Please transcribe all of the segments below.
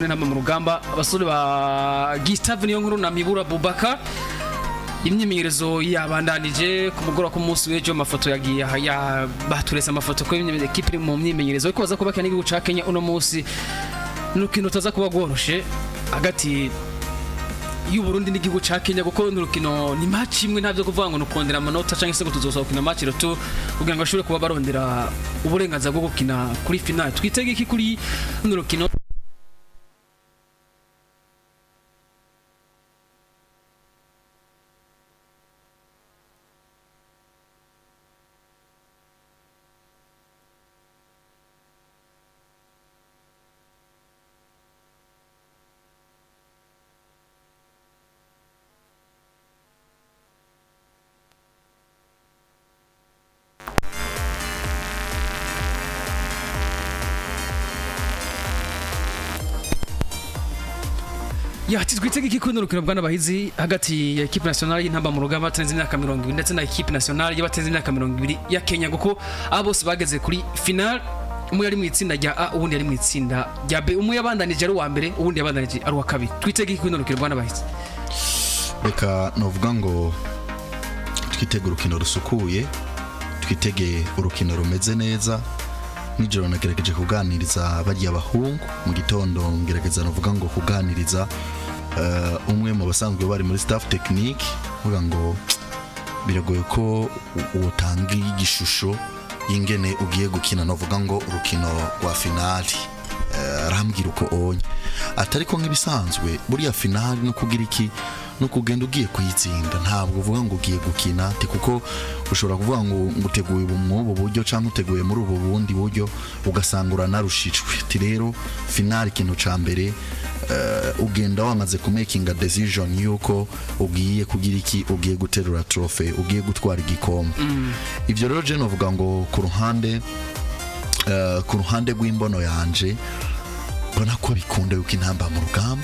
Intamba mu rugamba, abasore ba Gustave Niyonkuru na Mibura Bubaka, imyimenyerezo yabandanije ku mugoroba ku munsi w'ejo. Amafoto yagiye ya baturetse amafoto ko ekipe iri mu myimenyerezo, ariko baza kubakina n'igihugu ca Kenya uno munsi. N'urukino rutaza kuba rworoshe hagati y'u Burundi n'igihugu ca Kenya, kuko n'urukino ni match imwe, ntabyo kuvuga ngo nukondera amanota canke se ngo tuzosohoka gukina match retour kugira ngo bashobore kuba barondera uburenganzira bwo gukina kuri finale. Twitege iki kuri runo rukino? Ya, twitege iki kuri runo rukino, bwana Bahizi, hagati ya équipe nationale y'Intamba mu rugamba batarenze imyaka 20 ndetse na équipe nationale y'abatarenze imyaka 20 ya Kenya, kuko abo bose bageze kuri finale? Umwe yari mu itsinda rya A, uwundi yari mu itsinda rya B. Umwe yabandanije ari uwa mbere, uwundi yabandanije ari uwa kabiri. Twitege iki kuri runo rukino, bwana Bahizi? Reka novuga ngo twitege urukino rusukuye, twitege urukino rumeze neza. Nijoro nagerageje kuganiriza barya bahungu, mu gitondo ngerageza novuga ngo kuganiriza umwe mu basanzwe bari muri staff technique, mvuga ngo biragoye ko utanga igishusho y'ingene ugiye gukina novuga ngo urukino rwa finali. Arambwira uko onye atari ko nk'ibisanzwe, buriya finali no kugira iki no kugenda ugiye kuyitsinda, ntabwo uvuga ngo ugiye gukina ti, kuko ushobora kuvuga ngo uteguye ubu mw'ubu buryo cyangwa uteguye muri ubu bundi buryo, ugasanga uranarushijwe. Ti rero finali, ikintu ca mbere, ugenda wamaze kumakinga decision yuko ugiye kugira iki, ugiye guterura trophée, ugiye gutwara igikombe. Ivyo rero je novuga ngo ku ruhande rw'imbono yanje, mbona ko bikunda yuko Intamba mu rugamba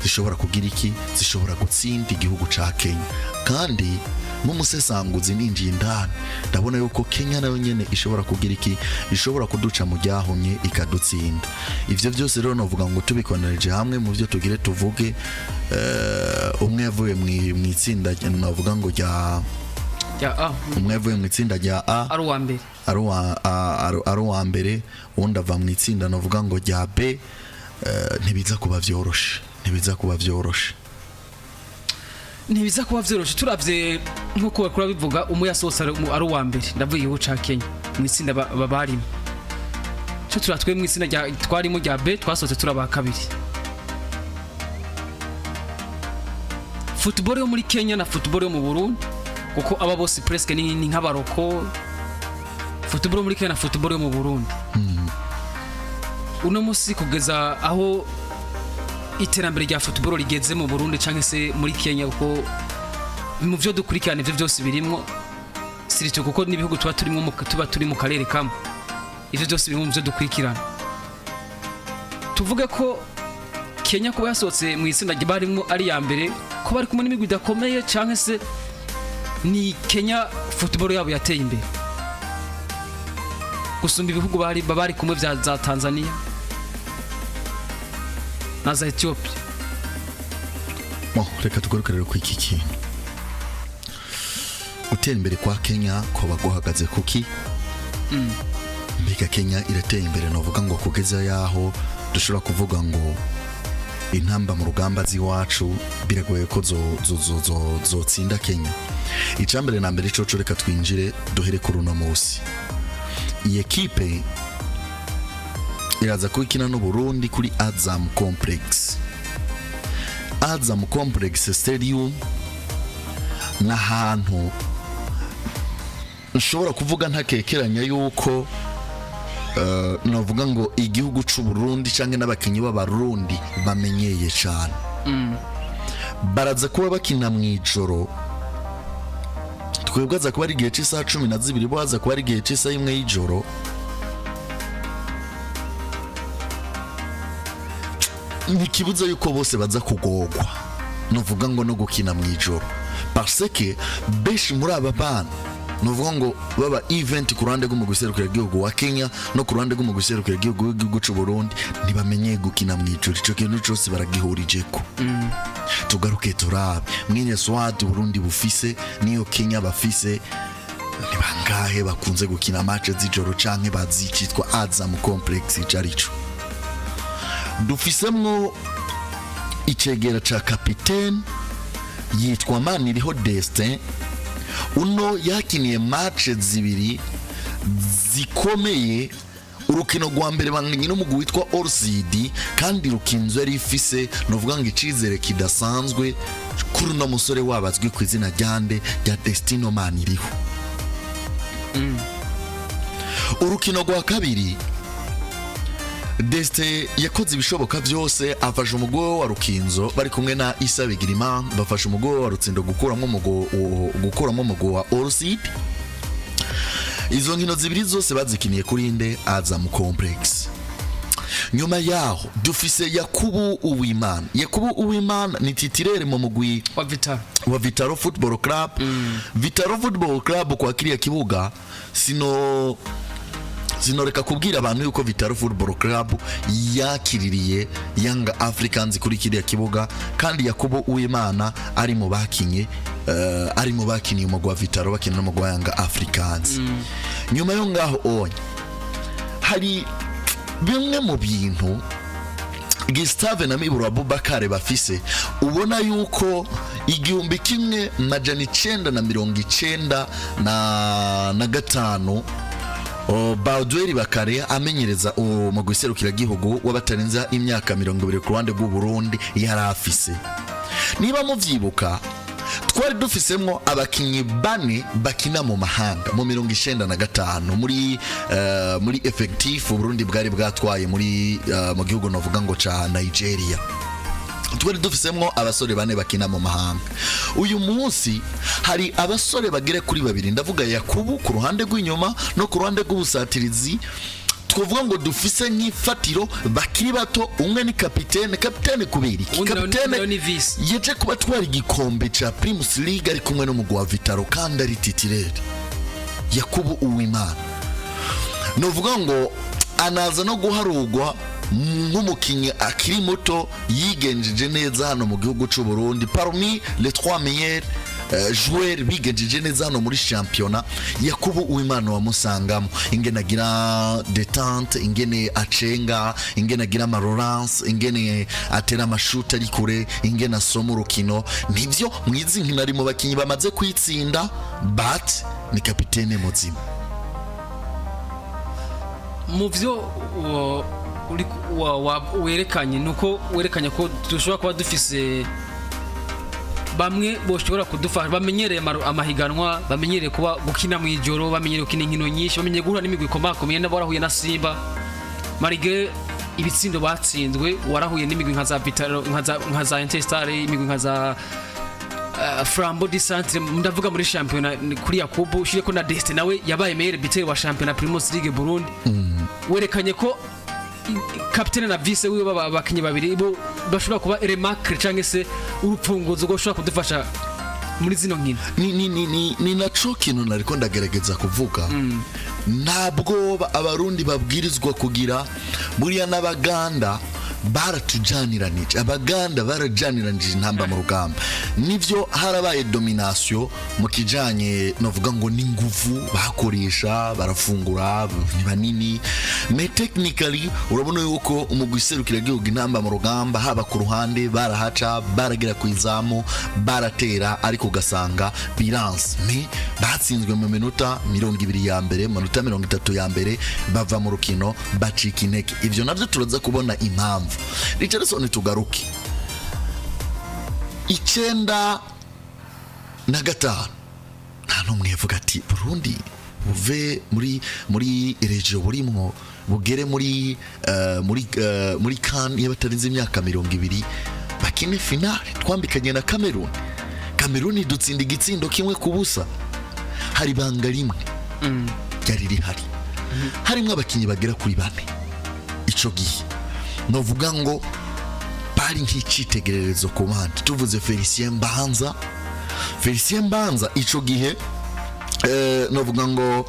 zishobora kugira iki, zishobora gutsinda igihugu ca Kenya. Kandi nk'umusesanguzi ninjiye indani, ndabona yuko Kenya nayo nyene ishobora kugira iki, ishobora kuduca mu ryahumye ikadutsinda. Ivyo byose rero novuga ngo tubikonereje hamwe mu byo tugire tuvuge, umwe yavuye mu itsinda novuga ngo rya rya A. Umwe yavuye mu itsinda rya A ari uwa mbere. Ari uwa mbere, uwundi ava mu itsinda novuga ngo rya B. Ntibiza kuba vyoroshe, ntibiza kuba vyoroshe. Ntibiza kuba vyoroshe. Turavye nk'uko bakora bivuga, umwe yasohotse ari uwa mbere, ndavuga igihugu ca Kenya mu itsinda barimo. Cyo turatwe mu itsinda rya twarimo rya B, twasohotse turi aba kabiri. Football yo muri Kenya na football yo mu Burundi, kuko aba bose presque ni nk'abaroko, football yo muri Kenya na football yo mu Burundi uno musi, kugeza aho iterambere rya football rigeze mu Burundi cyangwa se muri Kenya, kuko mu byo dukurikirana ibyo byose birimwo, surtout kuko n'ibihugu tuba turimo tuba turi mu karere kamwe, ivyo byose biri mu byo dukurikirana. Tuvuge ko Kenya kuba yasohotse mu itsinda barimwo ari ya mbere, ko bari kumwe n'imigwi idakomeye, cyangwa se ni Kenya football yabo yateye imbere gusumba ibihugu bari kumwe vya za Tanzania na za Ethiopia? Bon, reka tugaruke rero ku iki kintu. Gutera imbere kwa Kenya koba guhagaze kuki? Mbega Kenya irateye imbere novuga ngo kugeza yaho dushobora kuvuga ngo Intamba mu rugamba z'iwacu biragoye ko zotsinda Kenya? Icambere na mbere coco, reka twinjire duhere kuri uno munsi. Iyi ekipe iraza kuba ikina n'Uburundi kuri Azam Complex. Azam Complex Stadium ni ahantu nshobora kuvuga ntakekeranya yuko navuga ngo igihugu c'u Burundi canke n'abakinyi b'Abarundi bamenyeye cyane. Baraza kuba bakina mu ijoro, twebwe aza kuba ari igihe cy'isaha 12, bo haza kuba ari igihe cy'isaha 1 y'ijoro. Ntikibuza yuko bose baza kugogwa nuvuga ngo no gukina mu ijoro, parce que benshi muri aba bana Nuvuga ngo baba event ku ruhande rw'umugwi serukiragihugu wa Kenya no ku ruhande rw'umugwi serukiragihugu w'igihugu c'u Burundi, ntibamenyeye gukina mw'ijoro. Ico kintu cose baragihurijeko. Tugaruke turabe mwene squad Burundi bufise niyo Kenya bafise, ni bangahe bakunze gukina match z'ijoro canke bazi icitwa Azam Complex ico arico? Dufisemwo icegera ca kapitene yitwa Maniriho Destin. Uno yakiniye match zibiri zikomeye. Urukino rwa mbere banganye n'umugwi witwa Orcid, kandi rukinzo yari ifise, novuga ngo, icizere kidasanzwe kuri uno musore wabo azwi ku izina ryande? Rya Destino Maniriho. Urukino rwa kabiri, Destin yakoze ibishoboka byose, afasha umugwi we wa Rukinzo bari kumwe na Isa Bigirimana, bafasha umugwi we wa Rutsindo gukuramo umugwi wa Orcid. Izo nkino zibiri zose bazikiniye kuri inde? Azam Complex. Nyuma yaho dufise Yakubu Uwimana. Yakubu Uwimana ni titulaire mu mugwi wa Vital. Wa Vitalo Football Club. Vitalo Football Club kwa kiriya kibuga, sinoreka kubwira abantu yuko Vitalo Football Club yakiririye Young Africans kuri kiriya kibuga, kandi Yakubu Uwimana ari mu bakiniye umugwi wa Vitalo bakina n'umugwi wa Young Africans. Nyuma yo ngaho onye hari bimwe mu bintu Gustave na Miburo Abubakar bafise, ubona yuko 1995 Baudouin Bakare amenyereza umugwi serukiragihugu w'abatarenza imyaka 20 ku ruhande rw'u Burundi yari afise. Niba muvyibuka, twari dufisemwo abakinyi bane bakina mu mahanga mu 95 muri effectif Burundi bwari bwatwaye muri mu gihugu novuga ngo ca Nigeria. Twari dufisemwo abasore bane bakina mu mahanga. Uyu munsi hari abasore bagera kuri babiri, ndavuga Yakubu ku ruhande rw'inyuma no ku ruhande rw'ubusatirizi, twavuga ngo dufise nk'ifatiro, bakiri bato. Umwe ni kapitene. Kapitene kubera iki? Uwundi Kapitene nawe ni vice. yaje kuba atwara igikombe ca Primus League ari kumwe n'umugwi wa Vitalo kandi ari titulaire, Yakubu Uwimana. Nuvuga ngo anaza no guharugwa nk'umukinnyi akiri muto yigenjeje neza hano mu gihugu cy'u Burundi, parmi les trois meilleurs joueurs bigenjeje neza hano muri championnat. Yakubu Uwimana wamusangamo ingene agira détente, ingene acenga, ingene agira ama relance, ingene atera amashuti ari kure, ingene asoma urukino. Nivyo, mwizi nkino ari mu bakinnyi bamaze kwitsinda, but ni kapitene muzima. Mu byo werekanye, nuko werekanye ko dushobora kuba dufise bamwe boshobora kudufasha, bamenyereye amahiganwa, bamenyereye kuba gukina mu ijoro, bamenyereye gukina inkino nyinshi, bamenyereye guhura n'imigwi ikomakomeye, nabo warahuye na Simba malgré ibitsindo batsinzwe, warahuye n'imigwi nka za Vitalo, nka za Interstar, imigwi nka za Flambeau du Centre. Ndavuga muri shampiyona ni kuri Yakubu, ushire ko na Destin nawe yabaye meilleur buteur wa shampiyona Primus League Burundi. Werekanye ko kapitene na vice wiwe baba abakinyi babiri bo bashobora kuba remarque cyangwa se urupfunguzo rwo kudufasha muri zino nkino. Ni naco kintu nariko ndagerageza kuvuga. Ntabwo Abarundi babwirizwa kugira buriya n'Abaganda baratujaniranije. Abaganda barajaniranije intamba mu rugamba. Nivyo, harabaye domination mu kijanye, novuga ngo, n'inguvu bakoresha, barafungura, ni banini, mais technically urabona yuko umugwi serukiragihugu intamba mu rugamba, haba ku ruhande barahaca, baragera ku izamu, baratera, ariko ugasanga biranse. Mais batsinzwe mu minota 20 ya mbere, mu minota 30 ya mbere bava mu rukino, bacika intege. Ivyo navyo turaza kubona impamvu. Richardson, tugaruke 95, nta n'umwe yavuga ati Burundi buve muri région burimwo bugere muri CAN y'abatarenze imyaka 20, bakine finale. Twambikanye na Cameroon, Cameroon dutsinda igitsindo 1-0. Hari ibanga rimwe ryari rihari, harimo abakinnyi bagera kuri bane ico gihe, novuga ngo bari nk'icitegererezo ku bandi. Tuvuze Felicien Mbanza. Felicien Mbanza ico gihe Novuga ngo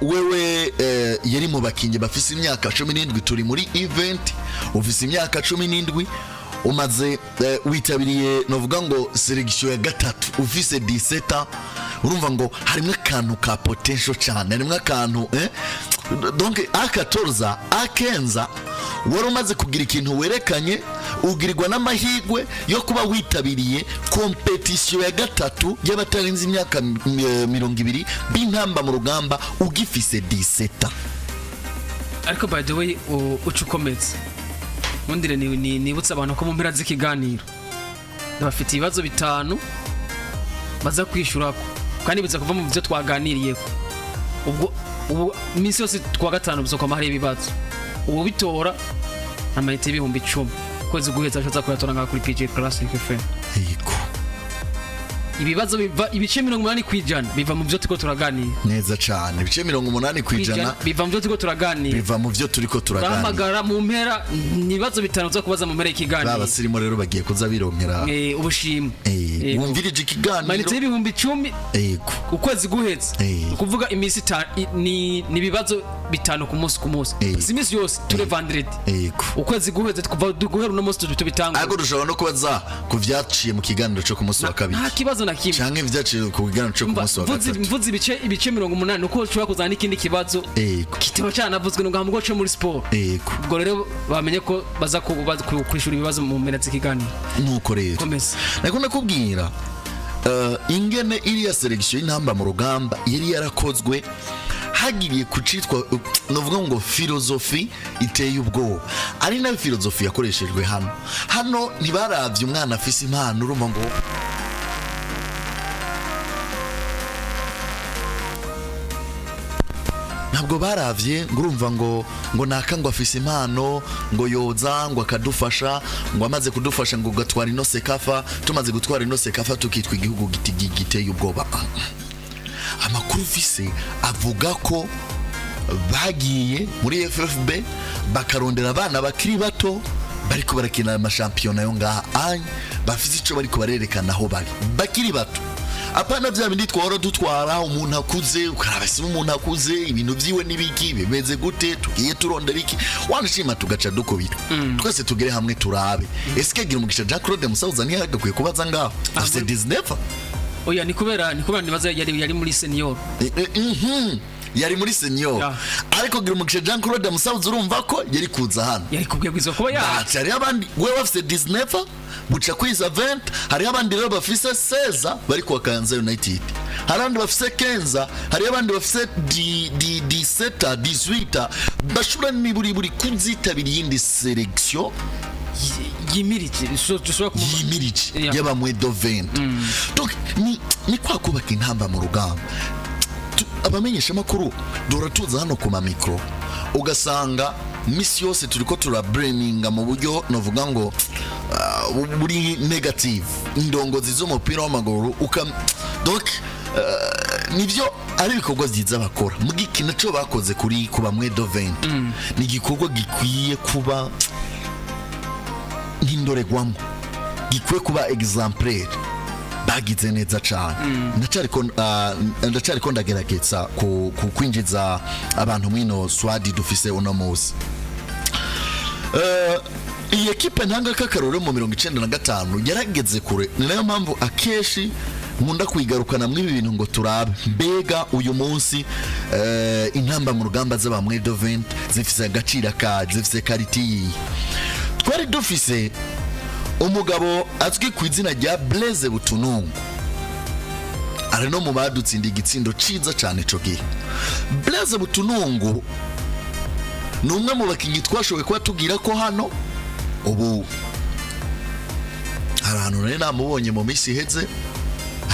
wewe yari mu bakinyi bafise imyaka 17. Turi muri event, ufise imyaka 17, umaze witabiriye novuga ngo sélection ya gatatu ufise 17 ans. Urumva ngo harimo akantu ka potential cyane, harimo akantu donc à 14, à 15 wari umaze kugira ikintu werekanye, ugirirwa n'amahirwe yo kuba witabiriye compétition ya gatatu y'abatarenze imyaka 20 b'intamba mu rugamba ugifise 17 ans. Ariko by the way, uca ukomeza nkundire nibutse abantu ko mu mpera z'ikiganiro bafite ibibazo bitanu baza kwishyurako, kandi biza kuva mu byo twaganiriyeko. Ubwo ubu iminsi yose twa gatanu bizokoma hari ibibazo, ubu bitora amayinite y'10,000 ukwezi guheza aza kuyatora ngaha kuri PG Classic FM. Yego. Ibibazo biva ibice 80% biva mu byo turiko turaganira. Neza cane, ibice 80% biva mu byo turiko turaganira. Biva mu byo turiko turaganira. Urahamagara mu mpera, ni ibibazo bitanu byo kubaza mu mpera y'ikiganiro. Babasirimu rero bagiye kuza bironkera ubushimwe. Yego. Wumvirije ikiganiro. Amayinite y'10,000 ukwezi guhetse. Ni ukuvuga iminsi ni ibibazo bitanu ku munsi ku munsi. Si iminsi yose, tous les vendredis. Ukwezi guheze, kuva guhera uno munsi tubitangura. Ariko dushobora no kubaza ku vyaciye mu kiganiro cyo ku munsi wa kabiri Nta kibazo na kimwe. canke ivyaciye ku kiganiro cyo ku munsi wa gatatu. Mvuze ibice 80, nuko ushobora kuzana n'ikindi kibazo kitaba cyanavuzwe ngo ngo cyo muri siporo. Ubwo rero bamenye ko baza kwishura ibibazo mu mpera z'ikiganiro. Nuko rero Komeza. Nako nakubwira ingene iriya sélection y'intamba mu rugamba yari yarakozwe hagiriye kucitwa novuga ngo philosophie iteye ubwoba, ari nayo philosophie yakoreshejwe hano. Hano ntibaravye umwana afise impano, urumva ngo ntabwo baravye ngo urumva ngo naka ngo afise impano, ngo yoza ngo akadufasha, ngo amaze kudufasha ngo gatwara ino CECAFA, tumaze gutwara ino CECAFA tukitwa igihugu giteye ubwoba. Amakuru ufise avuga ko bagiye muri FFB bakarondera abana bakiri bato bariko barakina amashampiyona yo ngaha anye, bafise ico bariko barerekana aho bari bakiri bato, apana bya bindi twahora dutwara umuntu akuze, ukaraba se umuntu akuze ibintu vyiwe n'ibiki bimeze gute, tugiye turondera iki, wanashima tugaca dukubita twese tugere hamwe turabe. Ese gira umugisha Jean Claude Musabuza ntiyagakwiye kubaza ngaho afise 19? Oya, ni kubera nibaza yari muri senior. Yari muri senior. Ariko gira umugisha Jean Claude Musabuza, urumva ko yari kuza hano. Yari kubwibwirizwa kuba ya Ati hariho abandi we bafise 19 buca kwiza 20, hariho abandi rero bafise 16 bari kwa Kayanza United, hari abandi bafise 15, hariho abandi bafise 17, 18 bashobora niburi buri kuzitabira iyindi sélection yimirije dushobora kumuva yimirije y'aba moins de 20. Donc ni kwa kubaka intamba mu rugamba. Abamenyesha makuru duhora tuza hano ku mamikro, ugasanga misi yose turiko turabreminga mu buryo novuga ngo buri negative indongozi z'umupira w'amaguru uka donc nivyo ari ibikorwa byiza bakora, mugiki naco bakoze kuri ku ba moins de 20 ni igikorwa gikwiye kuba nk'indoregwamo, gikwiye kuba exemplaire. Bagize neza cyane. Ndacariko ndagerageza ku kwinjiza abantu mwino squad dufise uno munsi. Iyi ekipe ntanga k'akarore mu 95 yarageze kure, ni nayo mpamvu akenshi nkunda kuyigarukana mw'ibi bintu ngo turabe mbega uyu munsi intamba mu rugamba z'aba moins de 20 zifise agaciro ka zifise qualité yihe. Twari dufise umugabo azwi ku izina rya Blaise Butunungu, ari no mu badutsinda igitsindo ciza cyane ico gihe. Blaise Butunungu ni umwe mu bakinnyi twashoboye kuba tubwira ko hano ubu hari ahantu nari namubonye mu minsi iheze,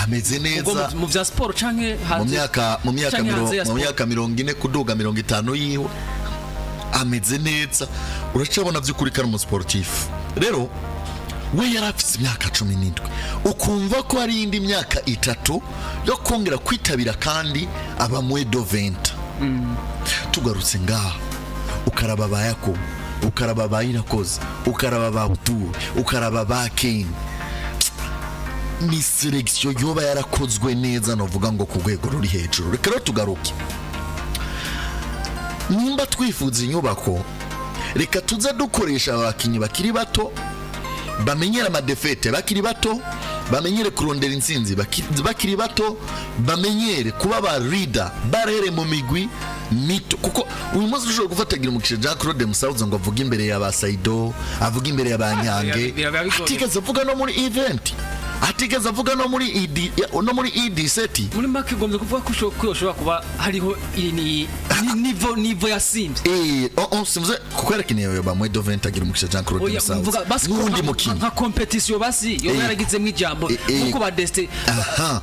ameze Ubwo neza. mu vya siporo canke Mu hanze? myaka Canke hanze ya mu siporo. myaka 40 kuduga 50 yiwe, ameze neza, uracabona by'ukuri ko ari umusportif. Rero we yari afite imyaka 17, ukumva ko hari indi myaka 3 yo kongera kwitabira kandi aba moins de 20. Tugarutse ngaha, ukaraba ba Yakobo, ukaraba ba Irakoze, ukaraba ba Butuwe, ukaraba ba Kane. Ni sélection yoba yarakozwe neza, novuga ngo ku rwego ruri hejuru. Reka rero tugaruke, nimba twifuza inyubako, reka tuze dukoresha abakinnyi bakiri bato, bamenyere ama défaites bakiri bato, bamenyere kurondera intsinzi bakiri bato, bamenyere kuba ba leader barere mu migwi mito. Kuko uyu munsi ushobora gufatagira umugisha Jean Claude Musauza ngo avuge imbere ya ba Saido, avuge imbere ya ba Nyange, Biba bigoye. atigeze avuga no muri event, atigeze avuga no muri ED7. Muri make ugombye kuvuga ko ushobora kuba hariho iyi ni niveau yasimbye. Oh, simvuze kuko yarakiniye ba moins de 20, agira umugisha Jean Claude Oya, Musauza mvuga basi ko n'uwundi mukinnyi nka compétition basi yoba yaragizemo ijambo nkuko ba Destin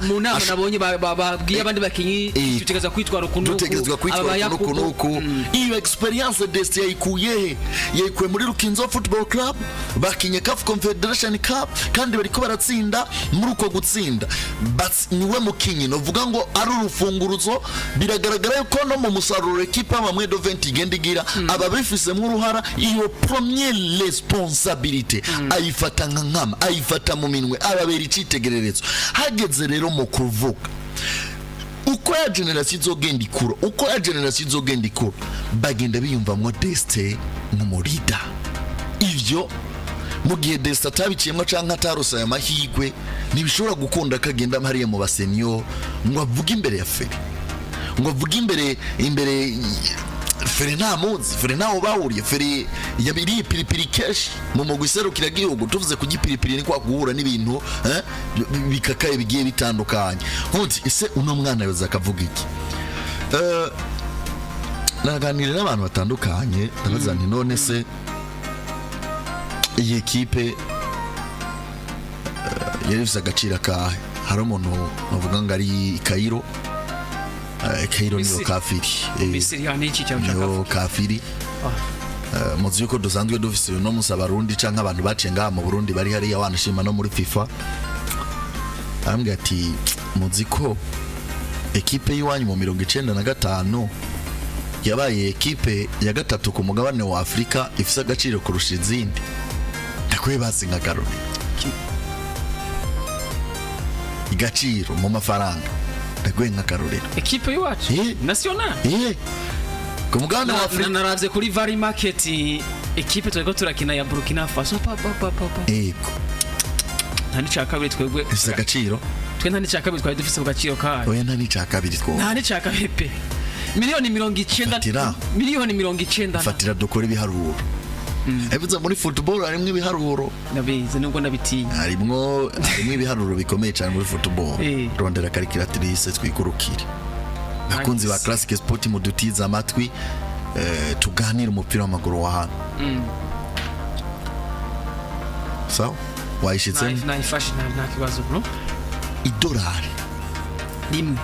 mu nama nabonye babwiye abandi bakinyi, tutegereza kwitwara uku n'uku, dutegerezwa kwitwara aba uku n'uku Yakubu. n'uku. Iyo expérience Destin yayikuye he? Yayikuye muri Rukinzo Football Club, bakinye CAF Confederation Cup kandi bariko baratsinda. Muri uko gutsinda niwe mukinyi novuga ngo ari urufunguruzo. Biragaragara yuko no mu musaruro ekipa ba moins de 20 igenda igira, aba bifisemo uruhara. Iyo première responsabilité ayifata nka nkama, ayifata mu minwe, ababera icitegererezo. Hageze rero mu kuvuga, uko ya génération izogenda ikura, uko ya génération izogenda ikura, bagenda biyumvamwo Destin nk'umu leader. Ivyo mu gihe Destin atabiciyemwo canke atarose aya mahirwe, ntibishobora gukunda ko agenda hariya mu ba senior ngo avuge imbere ya Feri, ngo avuge imbere Feri. Ntamuzi Feri, ntaho bahuriye. Feri yabiriye ipiripiri kenshi mu mugwi serukiragihugu. Tuvuze ku gipiripiri, ni kwa guhura n'ibintu bikakaye bigiye bitandukanye. Nkuti ese uno mwana yoza akavuga iki? Naganira n'abantu batandukanye, ndabaza nti: "None se iyi ekipe yari ifise agaciro akahe?" Hari umuntu bavuga ngo ari i Cairo. Cairo niyo Misiri. kafiri. Misiri ya niki cya Niyo kafiri. Muzi yuko dusanzwe dufise uno musi Abarundi canke abantu baciye ngaha mu Burundi bari hariya, wanashima no muri FIFA. Arambwira ati: "Muzi ko ekipe y'iwanyu mu 95 yabaye ekipe ya gatatu ku mugabane wa Afurika ifise agaciro kurusha izindi?" Ndakwiye basi nkagarura igaciro mu mafaranga, ndakwiye nk'akarorero. Ekipe y'iwacu national. Ku mugabane wa Afurika. Naravye kuri Vari Market, ekipe turiko turakina ya Burkina Faso, pa pa pa pa pa. Nta n'ica kabiri twebwe. Ifise agaciro. Twe nta n'ica kabiri twari dufise ku gaciro kayo. Oya, nta n'ica kabiri two. Nta n'ica kabiri pe, miliyoni 90. Fatira. Miliyoni 90. Fatira dukora ibiharuro. Evuze muri football harimwo ibiharuro. Nabizi nubwo ndabitinya. Harimwo ibiharuro bikomeye cyane muri football. Rondera calculatrice, twikurukire. Bakunzi ba Classic Sport, mudutize amatwi, tuganire umupira w'amaguru wa hano. Sawa, wayishitsemo? Nayifashe, nta kibazo bro. Idolari rimwe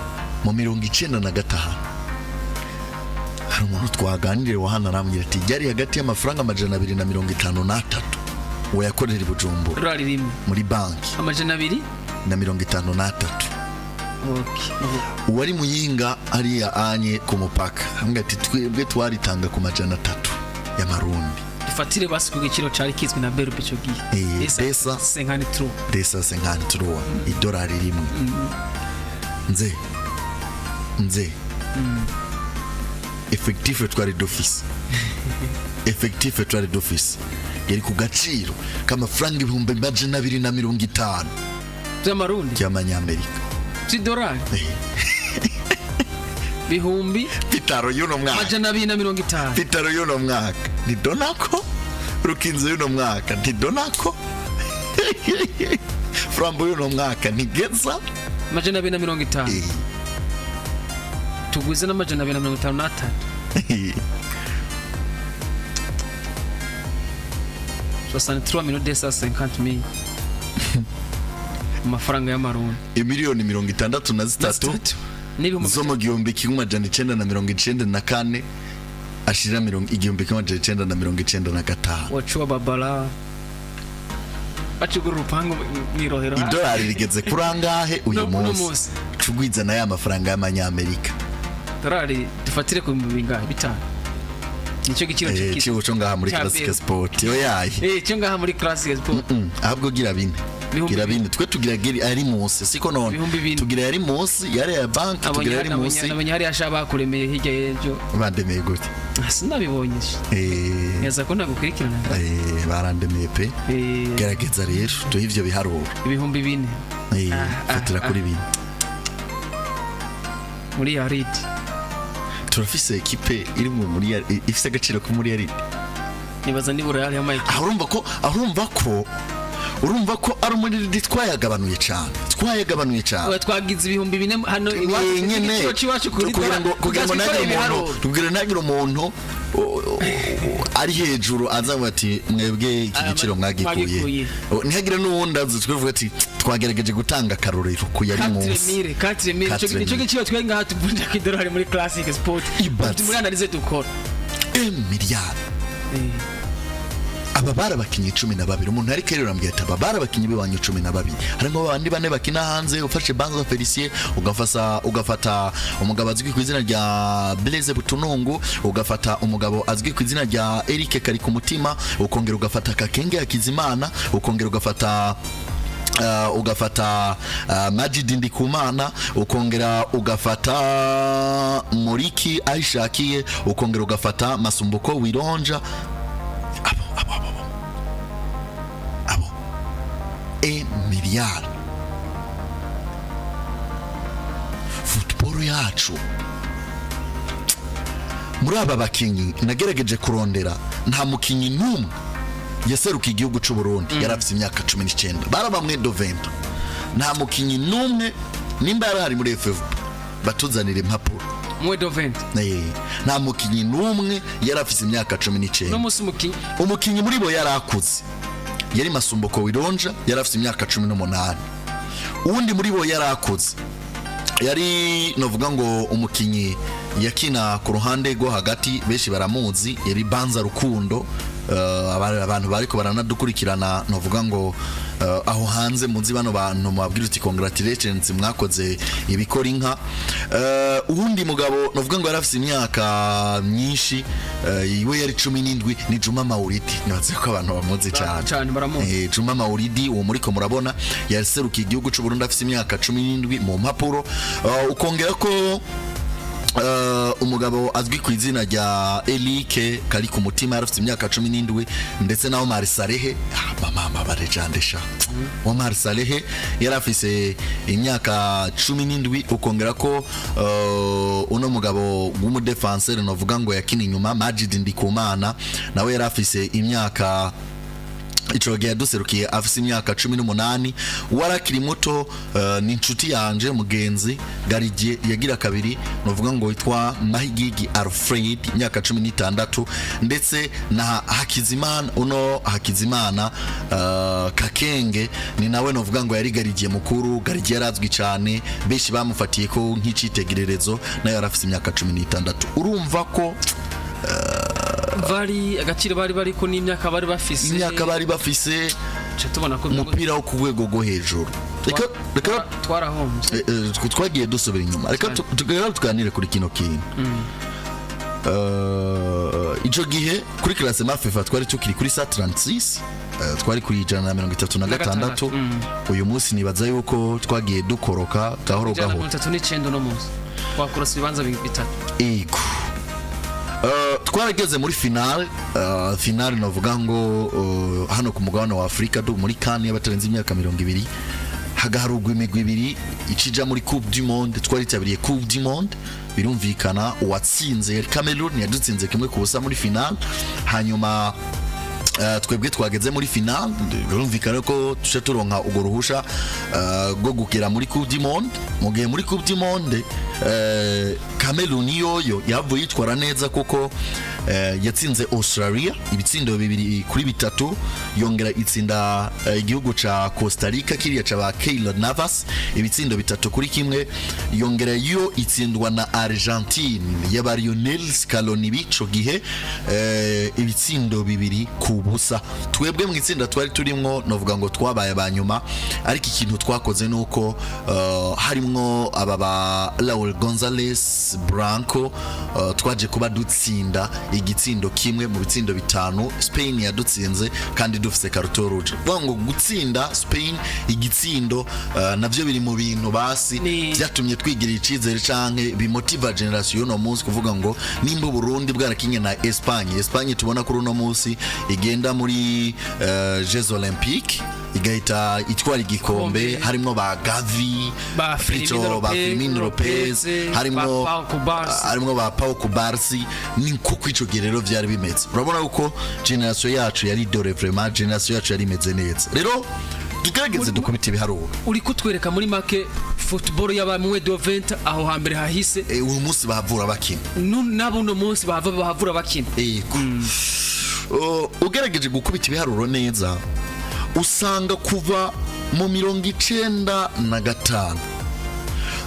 mu 95, hari umuntu twaganiriye wa hano arambwira ati ryari hagati y'amafaranga 253, uwo yakorera i Bujumbura. Idolari rimwe? Muri banki. 200 Na 53. Uwari Muyinga hariya anye ku mupaka ambwira ati: "Twebwe twaritanga ku 300 y'amarundi." Dufatire basi ku giciro cari kizwi na Berube ico gihe. Desa. 53. Desa 53 idolari rimwe. Nze nze effectif twari dufise, effectif twari dufise yari ku gaciro k'amafaranga 250,000 by'amarundi. By'amanyamerika. By'idolari bihumbi Vital'O y'uno mwaka. 250. Vital'O y'uno mwaka ni Donako, Rukinzo y'uno mwaka ni Donako, Flambeau y'uno mwaka ni Geza. 250. Tugwize n'253, 63 millions 250 mille mu mafaranga y'amarundi. Imiliyoni 63 n'ibihumbi zo mu 1994 ashira 1995. Wacuwa babara bacugura urupangu mwirohero. Idolari rigeze kuri angahe uyu Uno munsi? munsi. Cugwiza na ya mafaranga y'amanyamerika. Dolari dufatire ku bihumbi bingahe? Bitanu, nicyo giciro Ciwo co ngaha muri cya Classic Bell. Sport, oyaye. Cyo ngaha muri Classic Sport. Ahubwo gira bine. Ibihumbi Gira bine. bine, twe tugira ari munsi, siko none? 4000. Tugira ari munsi yari ya banki, tugira ari munsi. Nabonye hariya sha bakuremeye hirya y'ejo. Bandemeye gute? Ah, sinabibonye. Neza ko ntagukurikirana. Barandemeye pe. Gerageza rero duhe ivyo biharuro. 4000. Fatira kuri 4. Muri yaridi. Turafise ekipe iri mu muri ifise agaciro ko muri yaridi. Nibaza nibura yari yamaye. Aho urumva ko ari umuridi, twayagabanuye cyane, twayagabanuye cyane. Oya, twagize 4000 hano iwacu. Nyene Igiciro c'iwacu kuri kugira ngo twikoreye ntagire umuntu ibiharuro. Kugira ntagire umuntu ari hejuru aza ngo ati: "Mwebwe iki Aya, giciro mwagikuye?" mwagikuye. Ntihagire n'uwundi aza, twivuga ati twagerageje gutanga akarorero ku yari munsi. 4000, 4000. 4000. Nico giciro twe ngaha tuvunja kw'idolari muri Classic Sport. Ibaze. Muri analyse dukora. Miliyari. Aba bari abakinnyi 12. Umuntu ariko rero arambwira ati: "Aba bari abakinnyi b'iwanyu 12, harimo babandi bane bakina hanze." Ufashe Banza Felicien, ugafata umugabo azwi ku izina rya Blaise Butunungu, ugafata umugabo azwi ku izina rya Eric Karikumutima, ukongera ugafata Kakenge Hakizimana, ukongera ugafata Majid Ndikumana, ukongera ugafata Muriki Aishakiye, ukongera ugafata Masumbuko Wironja, abo miliyari. Football yacu, muri aba bakinyi nagerageje kurondera, nta mukinyi n'umwe yaseruka igihugu cy'u Burundi yari afite imyaka 19. Bara bamwe dovento, nta mukinyi n'umwe. Nimba yarahari muri FFB, batuzanira impapuro. Mwe dovent. Nta mukinyi n'umwe yari afite imyaka 19. No musi umukinyi. Umukinyi muri bo yari akuze yari Masumbuko Wironja, yari afite imyaka 18. Uwundi muri bo yari akuze yari, novuga ngo, umukinyi yakina ku ruhande rwo hagati, benshi baramuzi, yari Banza Rukundo. Abantu bariko baranadukurikirana, novuga ngo aho hanze muzi bano bantu, mubabwira uti: "Congratulations, mwakoze ibikora inka." Uwundi mugabo novuga ngo yari afise imyaka myinshi, iwe yari 17, ni Juma Mauridi. Nibaze ko abantu bamuzi cyane. Cyane, baramuzi. Juma Mauridi uwo muriko murabona yaserukiye igihugu cy'u Burundi afise imyaka 17 mu mpapuro. Ukongera ko umugabo azwi ku izina rya Eric kari ku mutima yari afite imyaka 17, ndetse na Omar Salehe. Mama barejandesha, Omar Salehe yari afise imyaka 17. Ukongera ko uno mugabo w'umudefenseur, novuga ngo yakina inyuma, Majid Ndikumana, nawe yari afise imyaka, ico gihe yaduserukiye afise imyaka 18, warakiri muto. Ni inshuti yanje, mugenzi Garijye yagira kabiri, novuga ngo witwa Mahigigi Alfred, imyaka 16, ndetse na Hakizimana, uno Hakizimana Kakenge, ni nawe novuga ngo yari Garigiye mukuru. Garigiye yarazwi cyane, benshi bamufatiye ko nk'icitegererezo, nawe yari afise imyaka 16. Urumva ko Bari agaciro bari bariko n'imyaka bari bafise. Imyaka bari bafise. Ca tubona ko Umupira wo ku rwego rwo hejuru, reka twarahombye. Twagiye dusubira inyuma. Reka tuganire kuri kino kintu. Ico gihe kuri classement FIFA twari tukiri kuri 136, twari kuri 136. Uyu munsi nibaza yuko twagiye dukoroka gahoro ijana na gahoro. 39 uno munsi wakurasa ibibanza bitatu. Ego. Twarageze muri finale, finale novuga ngo hano ku mugabane wa Afrika muri CAN y'abatarenze imyaka 20, hagaharugwa imigwi ibiri icija muri Coupe du Monde. Twaritabiriye Coupe du Monde, birumvikana uwatsinze yari Cameroon, yadutsinze 1-0 muri finale. Hanyuma twebwe twageze muri finale, birumvikana ko tuce turonka urwo ruhusha rwo gukira muri Coupe du Monde. Mu gihe muri Coupe du Monde Cameroon yoyo yavuye yitwara neza, kuko yatsinze Australia ibitsindo 2-3, yongera itsinda igihugu ca Costa Rica, kiriya ca ba Keylor Navas, ibitsindo 3-1, yongera yo itsindwa na Argentine y'aba Lionel Scaloni b'ico gihe, ibitsindo 2 ku busa. Twebwe mu itsinda twari turimwo, novuga ngo twabaye abanyuma, ariko ikintu twakoze nuko harimwo aba ba Raul Gonzalez Blanco, twaje kuba dutsinda igitsindo kimwe mu bitsindo bitanu Spain yadutsinze, kandi dufise carton rouge. Kuvuga ngo gutsinda Spain igitsindo, navyo biri mu bintu basi byatumye twigirira icizere canke bimotiva génération y'uno munsi, kuvuga ngo nimba Burundi bwarakinye na Espagne, Espagne tubona kuri uno munsi igenda muri Jeux Olympiques, igahita itwara igikombe, Igikombe. harimwo ba Gavi, Ba Fermin plutôt ba Lopez, Fermin Lopez, Lopez, harimwo ba Pau Cubarsí. Harimwo ba Pau Cubarsí. Ni kuko ico gihe rero vyari bimeze, urabona uko génération yacu yari dorée, vraiment génération yacu yari imeze neza. Rero tugerageze dukubita ibiharuro. Uri kutwereka muri make football y'aba moins de 20 aho hambere hahise. Uyu munsi bahavura bakina. Nabo uno munsi bahava bahavura bakina. Yego. Ugerageje gukubita ibiharuro neza, usanga kuva mu 95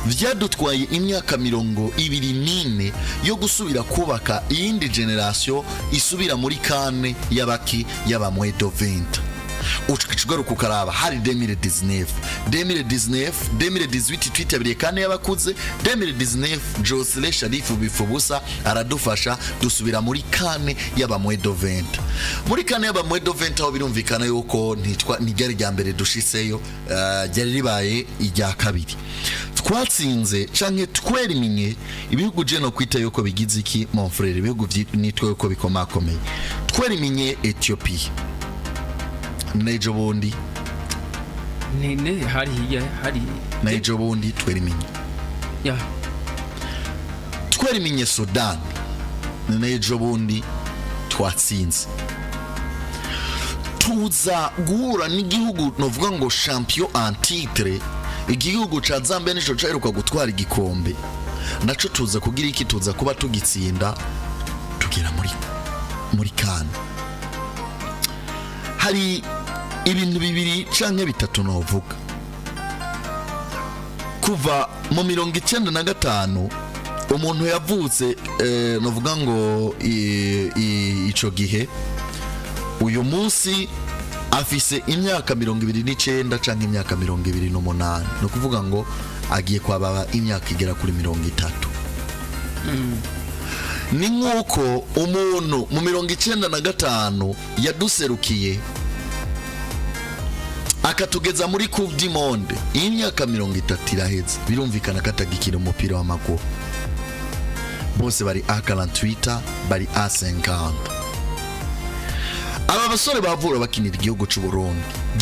vyadutwaye imyaka 24 yo gusubira kubaka iyindi génération isubira muri CAN y'abaki y'aba moins de 20. Ugaruka ukaraba hari 2019, 2019, 2018 twitabiriye CAN y'abakuze. 2019 Josele Sharifu Bifubusa aradufasha, dusubira muri CAN y'aba moins de 20. Muri CAN y'aba moins de 20, aho birumvikana yuko ntitwa ntiryari rya mbere dushiseyo, ryari ribaye irya kabiri. Twatsinze canke tweriminye ibihugu je no kwita yuko bigize iki, mon frère, ibihugu nitwe yuko bikomakomeye. Tweriminye Ethiopia n'ejo bundi. Nene hari hirya hari. N'ejo bundi tweriminye. Ya. Tweriminye Sudan n'ejo bundi twatsinze. Tuza guhura n'igihugu novuga ngo champion en titre, igihugu ca Zambia, nico caheruka gutwara igikombe, naco tuza kugira iki? Tuza kuba tugitsinda, tugera muri CAN. Hari ibintu bibiri canke bitatu novuga. Kuva mu 95, umuntu yavutse, novuga ngo ico gihe, uyu munsi afise imyaka 29 canke imyaka 28, ni ukuvuga ngo agiye kwababa imyaka igera kuri 30. Ni nk'uko umuntu mu 95 yaduserukiye akatugeza muri Coupe du Monde, iyi myaka 30 iraheze, birumvikana ko atagikina umupira w'amaguru. Bose bari A48, bari A50. Aba basore bavura bakinira igihugu cy'u Burundi,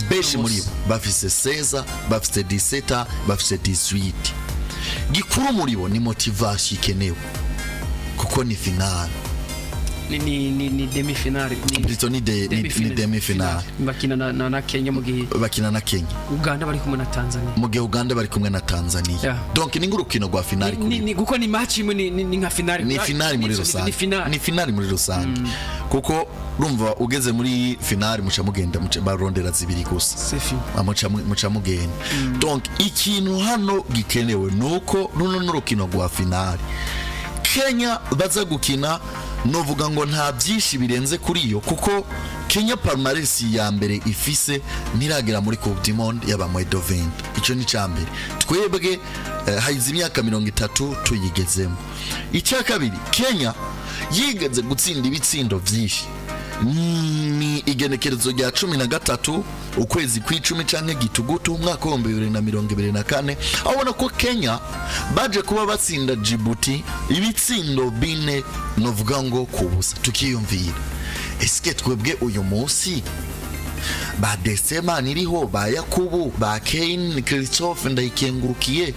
benshi muri bo bafise 16, bafise 17, bafise 18. Gikuru muri bo ni motivation ikenewe, kuko ni finale. Ni demi finale ni Plutôt ni demi finale. Bakina na Kenya mu gihe Bakina na Kenya. Uganda bari kumwe na Tanzania. Mu gihe Uganda bari kumwe na Tanzania. Donc ni nk'urukino rwa finale kuri Ni kuko ni match imwe, ni nka finale. Ni finale muri rusange. Ni finale. Ni finale muri rusange, kuko urumva ugeze muri finale muca mugenda, muca barondera zibiri gusa. C'est fini. Ah, muca mugenda. Donc ikintu hano gikenewe nuko runo n'urukino rwa finale. Kenya baza gukina, novuga ngo nta byinshi birenze kuri yo, kuko Kenya palmarès ya mbere ifise ntiragera muri Coupe du Monde y'aba moins de 20. Ico ni ca mbere. Twebwe hayize imyaka 30 tuyigezemo. Icya kabiri, Kenya yigeze gutsinda ibitsindo vyinshi, ni igenekerezo rya 13 ukwezi kw'icumi canke gitugutu umwaka w'2024, aho ubona ko Kenya baje kuba batsinda Djibouti ibitsindo bine, novuga ngo ku busa. Tukiyumvira, eske twebwe uyu munsi ba Desema iriho, ba Yakubu, ba Kane Christophe Ndayikengurukiye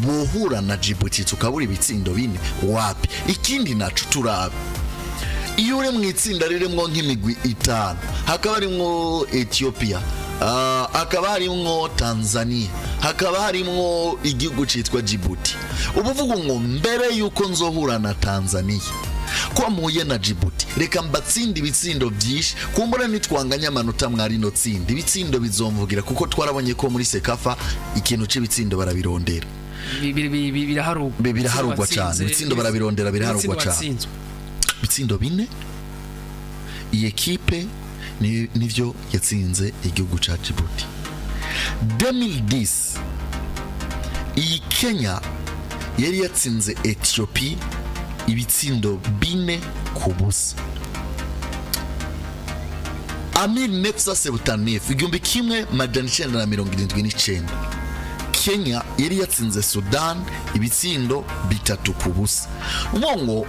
bohura na Djibouti tukabura ibitsindo bine? Wapi. Ikindi naco turabe, iyo uri mu itsinda ririmo nk'imigwi itanu, hakaba harimwo Ethiopia, hakaba harimwo Tanzania, hakaba harimwo igihugu cyitwa Djibouti, uba uvuga ngo mbere yuko nzohura na Tanzania, ko mpuye na Djibouti, reka mbatsinde ibitsindo byinshi, kumbura nitwanganya amanota mwarino tsinda, ibitsindo bizomvugira, kuko twarabonye ko muri CECAFA ikintu c'ibitsindo barabirondera. Biraharugwa. Biraharugwa cane. Ibitsindo barabirondera, biraharugwa Ibitsindo cane. watsinzwe. Ibitsindo bine iyi ekipe Nivyo yatsinze igihugu ca Djibouti. 2010, iyi Kenya yari yatsinze Ethiopie ibitsindo 4-0. En 1979, 1979, Kenya yari yatsinze Sudan ibitsindo 3-0. Ngo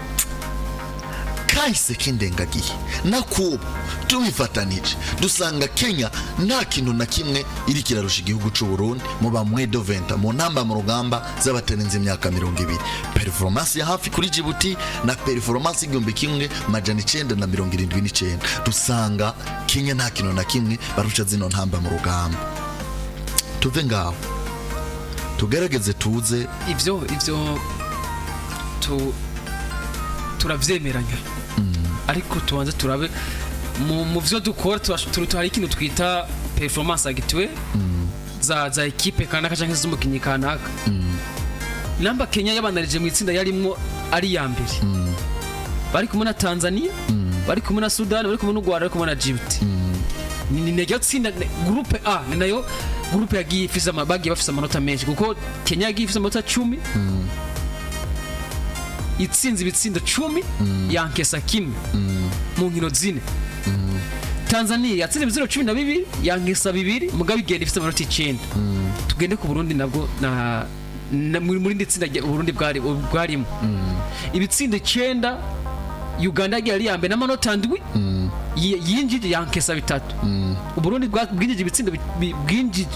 kahise k'indengagihe nakubu tubifatanije, dusanga Kenya nta kintu na kimwe iri kirarusha igihugu c'u Burundi mu ba moins de 20, mu ntamba mu rugamba z'abatarenze imyaka 20. Performance ya hafi kuri Djibouti na performance 1979, dusanga Kenya nta kintu na kimwe barusha zino ntamba mu rugamba. Tuve ngaho, tugerageze tuze. Ivyo turavyemeranya, ariko tubanze turabe mu vyo dukora. Hari ikintu twita performance actuelle za équipe kanaka canke z'umukinyi kanaka. Namba Kenya yabandanije mu itsinda yarimwo ari ya mbere, bari kumwe na Tanzania, bari kumwe na Sudan, bari kumwe n'u Rwanda, bari kumwe na Djibouti. Ni naryo tsinda, groupe A, ni nayo groupe yagiye ifise bagiye bafise amanota menshi, kuko Kenya yagiye ifise amanota 10, itsinze ibitsindo 10, yankesa kimwe mu nkino zine. Tanzania yatsinze ibitsindo 12, yankesa bibiri, mugabo igenda ifise amanota 9. Tugende ku Burundi nabwo na muri indi tsinda Uburundi bwari bwarimo ibitsindo 9. Uganda yagiye ari iya mbere n'amanota 7, yinjije, yankesa bitatu. Uburundi bwinjije ibitsindo bwinjije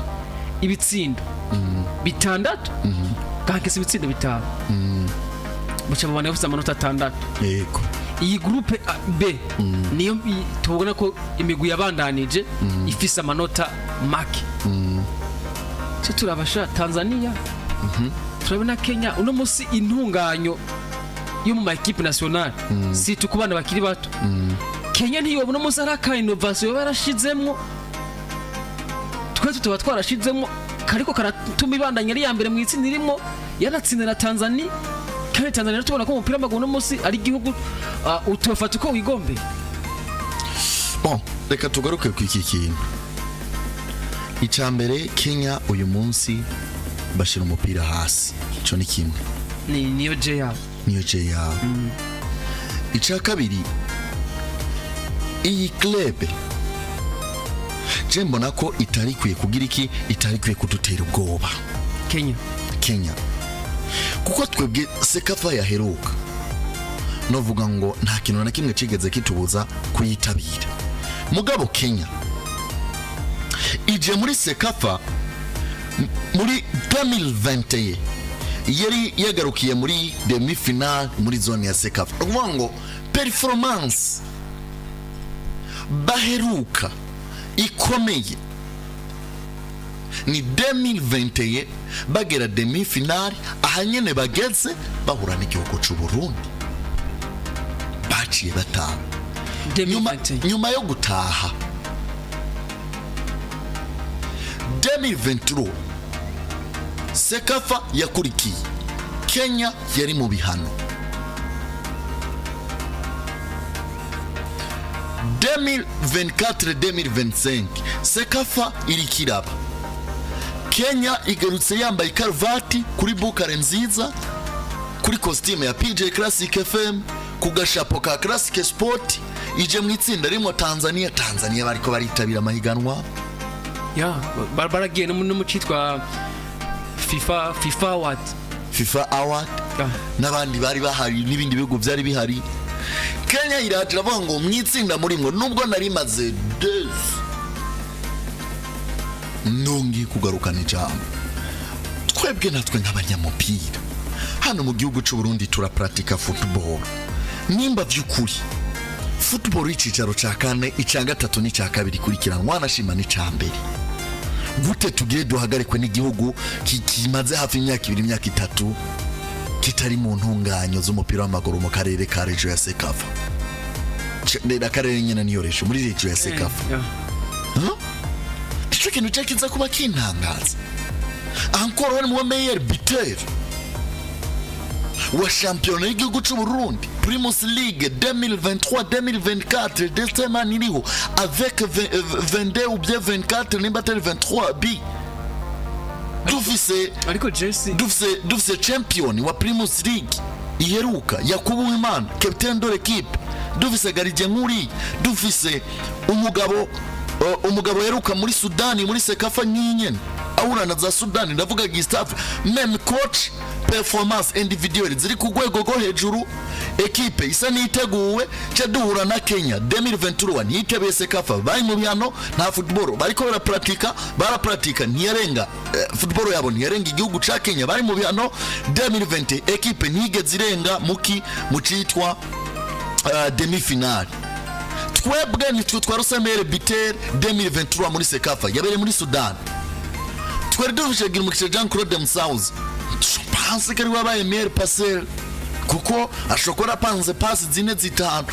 ibitsindo bitandatu, bwankesa ibitsindo 5, buca mu bantu bafite amanota 6. Iyi groupe B niyo tubona ko imigwi yabandanije ifise amanota make. Cyo turabasha Tanzania, turabona Kenya. Uno munsi intunganyo yo mu ma équipe nationale, si ku bana bakiri bato, Kenya ntiyobona umunsi ari aka innovation yoba yarashizemwo, twese tuba twarashizemwo, kariko karatuma ibandanya ari iya mbere mu itsinda irimo, yanatsinze na Tanzania. Kandi Tanzania tubona ko umupira w'amaguru uno munsi ari igihugu utofata uko wigombeye. Bon, reka tugaruke ku iki kintu. Icya mbere, Kenya uyu munsi bashyira umupira hasi, icyo ni kimwe. Ni niyo je yabo. Niyo je yawe. Icya kabiri, iyi club je mbona ko itari ikwiye kugira iki, itari ikwiye kudutera ubwoba. Kenya? Kenya, kuko twebwe CECAFA yaheruka, novuga ngo nta kintu na kimwe kigeze kitubuza kuyitabira. Mugabo Kenya ije muri CECAFA muri 2021, yari yagarukiye muri demi finale muri zone ya CECAFA. Ni ukuvuga ngo performance baheruka ikomeye ni 2021, bagera demi finale ahanyene bageze bahura n'igihugu c'u Burundi, baciye bataha nyuma, 2021. Nyuma yo gutaha 2023, CECAFA yakurikiye, Kenya yari mu bihano. 2024 2025, CECAFA irikiraba, Kenya igarutse yambaye karuvati kuri bukare nziza, kuri costume ya PJ Classic FM, ku gashapo ka Classic Sport, ije mu itsinda rimwe Tanzania. Tanzania bariko baritabira amahiganwa. Ya, baragiye no mu citwa FIFA Award. FIFA Award. Ya. N'abandi bari bahari n'ibindi bihugu byari bihari. Kenya iraje iravuga ngo mu itsinda murimwo, nubwo nari maze deux, nongeye kugarukana ijambo. Twebwe natwe nk'abanyamupira hano mu gihugu cy'u Burundi turapratika football. Nimba by'ukuri football y'icicaro cya kane, icya gatatu n'icya kabiri ikurikiranwa, wanashima n'icya mbere, gute tugire duhagarikwe n'igihugu kimaze hafi imyaka 2, imyaka 3 kitari mu ntunganyo z'umupira w'amaguru mu karere ka région ya CECAFA? Akarere nyine niyo région, muri région ya CECAFA. Ya. Icyo kintu cyo kiza kuba kintangaza. Encore we niwe meilleur buteur wa shampiyona y'igihugu cy'u Burundi. Primus League 2023 2024 Destin iriho avec 20, 22 ou bien 24, nimba atari 23 b dufise. Ariko Jesse, Dufise champion wa Primus League iheruka, Yakubu Wimana, capitaine de l'équipe. Dufise gardien nkuri, dufise umugabo yaheruka muri Sudani, muri CECAFA nyine ahura za Sudani, ndavuga Gustave. Même coach, performance individuelle ziri ku rwego rwo hejuru, ekipe isa n'iteguwe. Cyo duhura na Kenya 2023, ntiyitebuye CECAFA, bari mu bihano, nta football bariko barapratika, barapratika ntiyarenga football yabo ntiyarenga igihugu ca Kenya, bari mu bihano. 2020 ekipe ntiyigeze irenga muki mu citwa demi finale. Twebwe nitwe twarose meilleur buteur 2023 muri CECAFA yabereye muri Sudan. Twari dufise Girumugisha Jean Claude Musauzi, pense ko ari wabaye meilleur passeur kuko ashobora kuba yarapanze pasi zine, zitanu.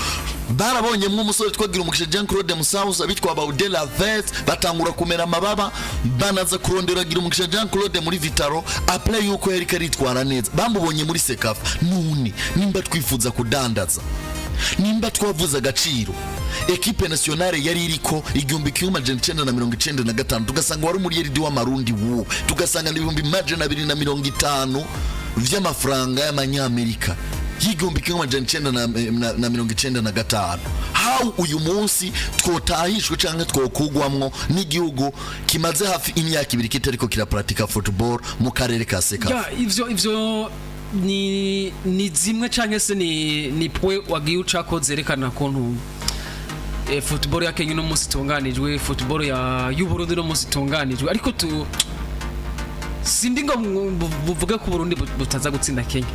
Barabonyemwo umusore twagira umugisha Jean Claude Musauzi, abitwa ba de la Vete batangura kumera amababa, banaza kurondera Girumugisha Jean Claude muri Vital'O après yuko yariko aritwara neza, bamubonye muri CECAFA. None nimba twifuza kudandaza, nimba twavuze agaciro ekipe nationale yari iriko 1995, tugasanga wari umuriyeridi w'amarundi wo, tugasanga ni 250,000 vy'amafaranga y'amanyamerika y'1995, how uyu munsi twotahishwe canke twokugwamwo n'igihugu kimaze hafi imyaka 2 kitariko kirapratika football mu karere ka CECAFA? Ya, ivyo ni zimwe canke se ni pwe wagiye ucako zerekana kuntu football ya Kenya no munsi itunganijwe, football ya y'u Burundi no munsi itunganijwe. Ariko tu sindi ngo buvuge ko Burundi butaza gutsinda Kenya,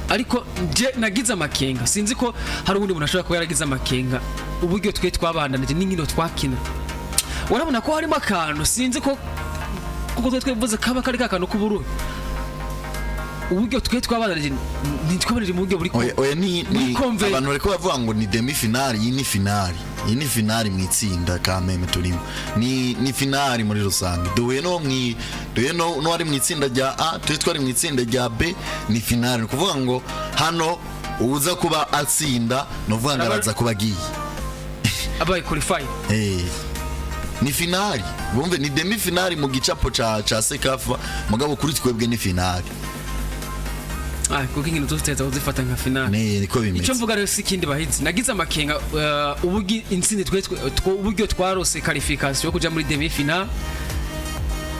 ariko nje nagize amakenga, sinzi ko hari ubundi muntu ashobora kuba yaragize amakenga. Uburyo twe twabandanije n'inkino twakina, urabona ko harimo akantu, sinzi ko kuko twe twivuze kaba kari kakantu k'uburundi. Uburyo twe twabandanije, ntitwabandanije mu buryo buri Oya, oya, muri ni abantu bariko bavuga ngo ni demi finale. Iyi ni finale, iyi ni finale mu itsinda kameme turimo, ni finale muri rusange. Duhuye no ari mu itsinda rya A, turi twari mu itsinda rya B. Ni finale, ni kuvuga ngo hano uza kuba atsinda, ni ukuvuga ngo araza kuba agiye abaye qualify. Ni finale, bumve ni demi finale mu gicapo ca CECAFA, mugabo kuri twebwe ni finale. Ah, kuko inkino zose tuza kuzifata nka finale. Ni niko bimeze. Icyo mvuga rero si ikindi bahizi, nagize amakenga uburyo intsinzi uburyo twarose qualification yo kuja muri demi finale